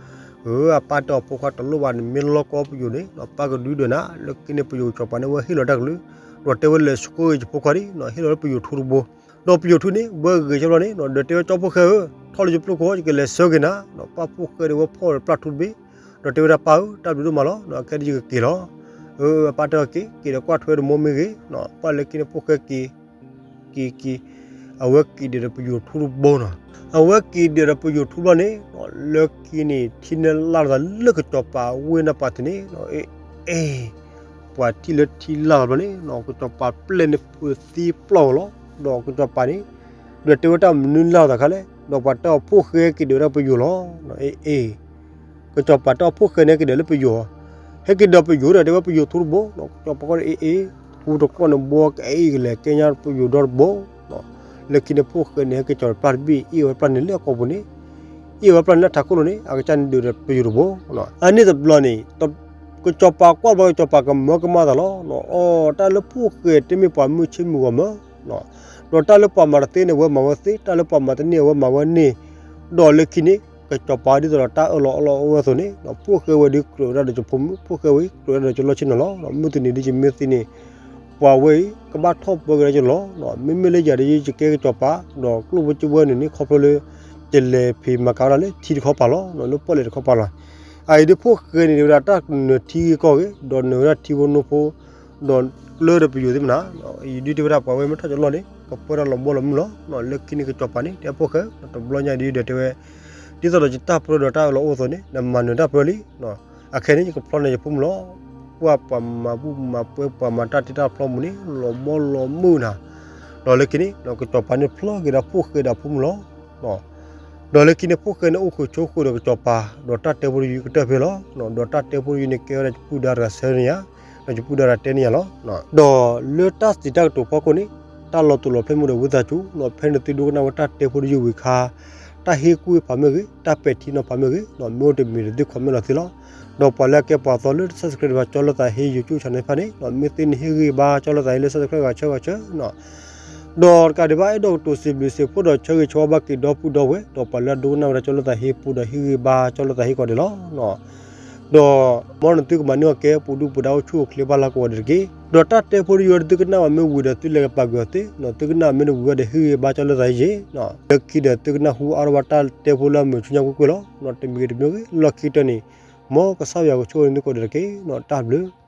အပၢ်တဲအီၤဖိခွါတလိၣ်ဘၣ်, နမ့ၢ်လီၢ်ကီပယိၤန့ၣ် ပၢ်ကဒုးဒၢးနၤ, လၢခံန့ၣ်ပယိၤကစီၤပၤန့ၣ် အဝဲဟ့ၣ်လီၤတၢ်ကလုၢ်, ဒီးတဲဝဲလဲၤဆှၢက့ၤယဖိခွါဒၣ်, ဟ့ၣ်လီၤလၢပယိၤထူတဘိ, ဒီးပယိၤထူန့ၣ် ဝဲဂဲၤဆၢဘျီန့ၣ် ဒီးတဲဝဲကၠီဖိၣ်ဃဲဧၢ, ထီၣ်လၢယပျိၢ်ခိၣ် ယကလဲၤဆှၢက့ၤနၤ, ပၢ်ဖိၣ်ဃဲဒီးဝဲဖီၣ်ဒီးပျၢ်ထူတဘ့ၣ်, ဒီးတဲဝဲဒၣ်ပၢ်ဧၢ, တၢ်ဘျုးဒိၣ်မးလီၤ, အခဲဒုးယကက့ၤလီၤ. အပၢ်တဲအီၤက့ၤ, က့ၤဒီးကွၢ်ထွဲဒီးမိၢ်မ့ၢ်ဂ့ၤ, ပှၤလၢခံန့ၣ်ဖိၣ်ဃဲက့ၤ က့ၤက့ၤ, အဝဲက့ၤဒဲးဒီးပယိၤထူတဘိနီၤ, အဝဲက့ၤဒဲးဒီးပယိၤထူဘျီန့ၣ်, လၢခံန့ၣ် ထံန့ၢ်လၢ်လိာ်သးလၢကစီၤပၤဝ့ၢ်နၢ်ပၤသ့ၣ်န့ၣ်, အဲ ပှၤထံၣ်လၢထံလၢ်လိာ်သးဘျီန့ၣ် ကစီၤပၤပျဲၢ်န့ၣ်ပသံပျီၢ်ဝဲလီၤ, ဒီးကစီၤပၤန့ၣ် ဒီးတဲဝဲတၢ်မနုၤလၢ်လိာ်သးခါလဲၣ်, ဒီးပှၤတဲအီၤဖိၣ်ဃဲက့ၤဒဲးဝဲဒၣ်ပယိၤလီၤ, အဲ အဲ ကစီၤပၤတဲအီၤ ဖိၣ်ဃဲန့ၣ် ဟဲက့ၤဒိးလၢပယိၤ, ဟဲက့ၤဒိးပယိၤဒီး တဲဝဲပယိၤထူတဘိ, ကစီၤပၤကွၢ်န့ၣ် အ့ၣ်အ့ၣ်, ထူတကိးန့ၣ် ဘှီကအဲၣ်ကလဲၤကဲညါပယိၤဒီတဘိ, လၢခံန့ၣ် ဖိၣ်ဃဲန့ၣ် ဟဲက့ၤကၠီၤပျၢ်တဘ့ၣ် အ့ၣ်ဝဲပျၢ်န့ၣ်လၢအကိာ်ပူၤန့ၣ်, အ့ၣ်ဝဲပျၢ်န့ၣ်လၢထးခိၣ်လိၤန့ၣ် အကစၢ်န့ၣ်ဒုးဒီးပယိၤတဘိ, အန့ၣ်တဘျီန့ၣ် ကစီၤပၤကွၢ်ဘျီ ကစီၤပၤကမၢကမၣ်သးလီၤ, အိ တၢ်လၢဖိၣ်ဃဲတမ့ၢ်ပှၤမုၢ်ဆ့ၣ်မုၢ်ဂီၤမၢ် ဒီးတၢ်လၢပှၤမၤတသ့န့ၣ် အဝဲမၤဝဲသ့, တၢ်လၢပှၤမၤတန့ၢ် အဝဲမၤဝဲန့ၢ်, ဒီးလၢခံန့ၣ် ကစီၤပၤဒ်သိးဒီးတၢ်အၢၣ်လီၤအီလီၤအိၣ်ဝဲအသိးန့ၣ် ဖိၣ်ဃဲဝဲဒုးကြၢးဝဲဒၣ်ဒီးယဖိမုၣ်, ဖိၣ်ဃဲဝဲကြၢးဝဲဒၣ်ဒီးယလီၢ်ဆ့ၣ်နီၤလီၤ, မုၢ်တနံၤဒ်ယမ့ၢ်သံန့ၣ် ပှၤဝဲအံၤ ကဘၣ်ထီၣ်ပၢက့ၤဒၣ်ယလီၤ, မ့မ့ၢ်လၢယၤဒီးယကဲကစီၤပၤ ဒီးကျိၣ်ဖိစ့ဖိဝဲန့ၣ်န့ၣ် ခီဖျိလၢ ယလဲၤဖံးမၤကၤဝဲဒၣ်လၢထံတခီပၤလီၤ, လၢပီၣ်လဲၣ်တခီပၤလီၤ, အအံၤဒုးဖိၣ်ဃဲန့ၣ် တဲဝဲဒၣ်တၢ်နၢၤထံဂ့ၢ်ကီၢ်ဂ့ၤ, ဒီးနၢၤဝဲဒၣ်ထံဖိနိဖိ ဒီးကျၢဒီးပယိၤသ့ၣ်မနၤ, အံၤဒုးတဲဝဲဒၣ်ပှၤဝဲမ့ၢ်ထီၣ်ကလီၢ်န့ၣ် ကပၢတၢ်လီၤဘီလီၤမုၢ်လီၤ, လၢခံန့ၣ်ကစီၤပၤန့ၣ် တဲဖိၣ်ဃဲ တဘျီညါဒုးဒီးတဲဝဲ ဒ်သိးဒီးယတၢ်ပၢဒီးတၢ်အၢၣ်လီၤအိၣ်အသိးန့ၣ် နမၤနၢၤတၢ်ပၢလံ, အခဲန့ၣ် ယကဖျီန့ၢ်ယဖိမုၣ်လီၤ, ပှၤပှၤမၤဘူၣ်မၤပှဲၤ ပှၤမၤတၢ်တ့တၢ်ဖျီမူၤန့ၣ် လီၤဘီလီၤမုၢ်နၤ, ဒီးလၢခံန့ၣ် ကစီၤပၤန့ၣ်ဖျီက့ၤဒီးဖိၣ်ဃဲဒီးဖိမုၣ်လီၤ, ဒီးလၢခံန့ၣ် ဖိၣ်ဃဲန့ၣ်အိၣ်ဃုာ်ဆိးဃုာ်ဒီးကစီၤပၤ ဒီးတၢ်တဲဖိတယုၢ်ကတၢၢ်ဖဲလီၤ, ဒီးတၢ်တဲဖိတယုၢ်န့ၣ် ကဲဝဲဒၣ်ယပုၢ်ဒါတဂၤဆၢန့ၢ်ယၤ, ဒီးယပုၢ်ဒါတၢ်တဲန့ၢ်ယၤလီၤ, ဒီးလၢတၢ်စံးတၢ်ကတိၤဖီခိၣ်န့ၣ် တၢ်လီၤတူာ်လီၤဖျဲၣ်မူဒီးဝံသးစူၤ ဖဲန့ၣ်သုဒိကနၣ်ဝဲတၢ်တဲဖိတယုၢ်ဝံၤခါ တၢ်ဟ့ၣ်ကူၣ်ဖးမ့ၢ်ဂ့ၤ, တၢ်ပဲာ်ထံနီၤဖးမ့ၢ်ဂ့ၤ, မ့ၢ်အိၣ်တမံၤဒီးသု comment လီၤသ့လီၤ, ဒီးပှၤလၢအကဲပှၤသီလၢ subscribe ဘၣ်ကၠီလၢသးဟ့ YouTube channel ဖဲန့ၣ် မ့ၢ်သ့န့ၣ်ဟ့ၣ်ဂံၢ်ဘါကၠီလၢသးဟ့လၢ subscribe ဂၤဆၢဂၤဆၢ ဒီးတကးဒံးဘၣ် အဲၣ်ဒိးကတိၤစံးဘျုးစံးဖှိၣ်ဒီးဆၢဂ့ၤဆၢဝါဘၣ်က့ၤဒီပုၢ်ဒီဝဲၢ် ဒီးပှၤလၢအဒိကနၣ်ဝဲဒၣ်ကၠီလၢသးဟ့ပူၤဒီးဟ့ၣ်ဂံၢ်ဘါကၠီလၢသးဟ့ကီးဒဲးလီၤ, ဒီးမ်နသုကမၤန့ၢ်အီၤကဲ ပူၤဒူပူၤဒါအိၣ်ဆူၣ်အိၣ်ချ့ဘၣ်လၢကဝီၤဒဲးတက့ၢ်. ဒီးတၢ်တဲဖိတယုၢ်သုကနၣ်ဘၣ်မ့ၢ်ဝံၤဒီးသုလဲၤကပာ်ကွံာ်အီၤသ့, သုကနၣ်မ့ၢ်တဝံၤဘၣ်ဒီးဟ့ၣ်ဂံၢ်ဘါကၠီလၢသးဟ့ယ့ၤ, လၢခံဒီးသုကနၢ်ဟူအါထီၣ်ဘၣ်တၢ်တဲဖိလၢအမုာ်ဆူညါကွ့ၢ်ကွ့ၢ်လီၤ. တမံၤဂ့ၤတမံၤဂ့ၤ လီၢ်ခံကတၢၢ်န့ၣ် မ်ကစၢ်ယွၤကဆိၣ်ဂ့ၤန့ၢ်သုကိးဒဲးတက့ၢ်. တၢ်ဘျုး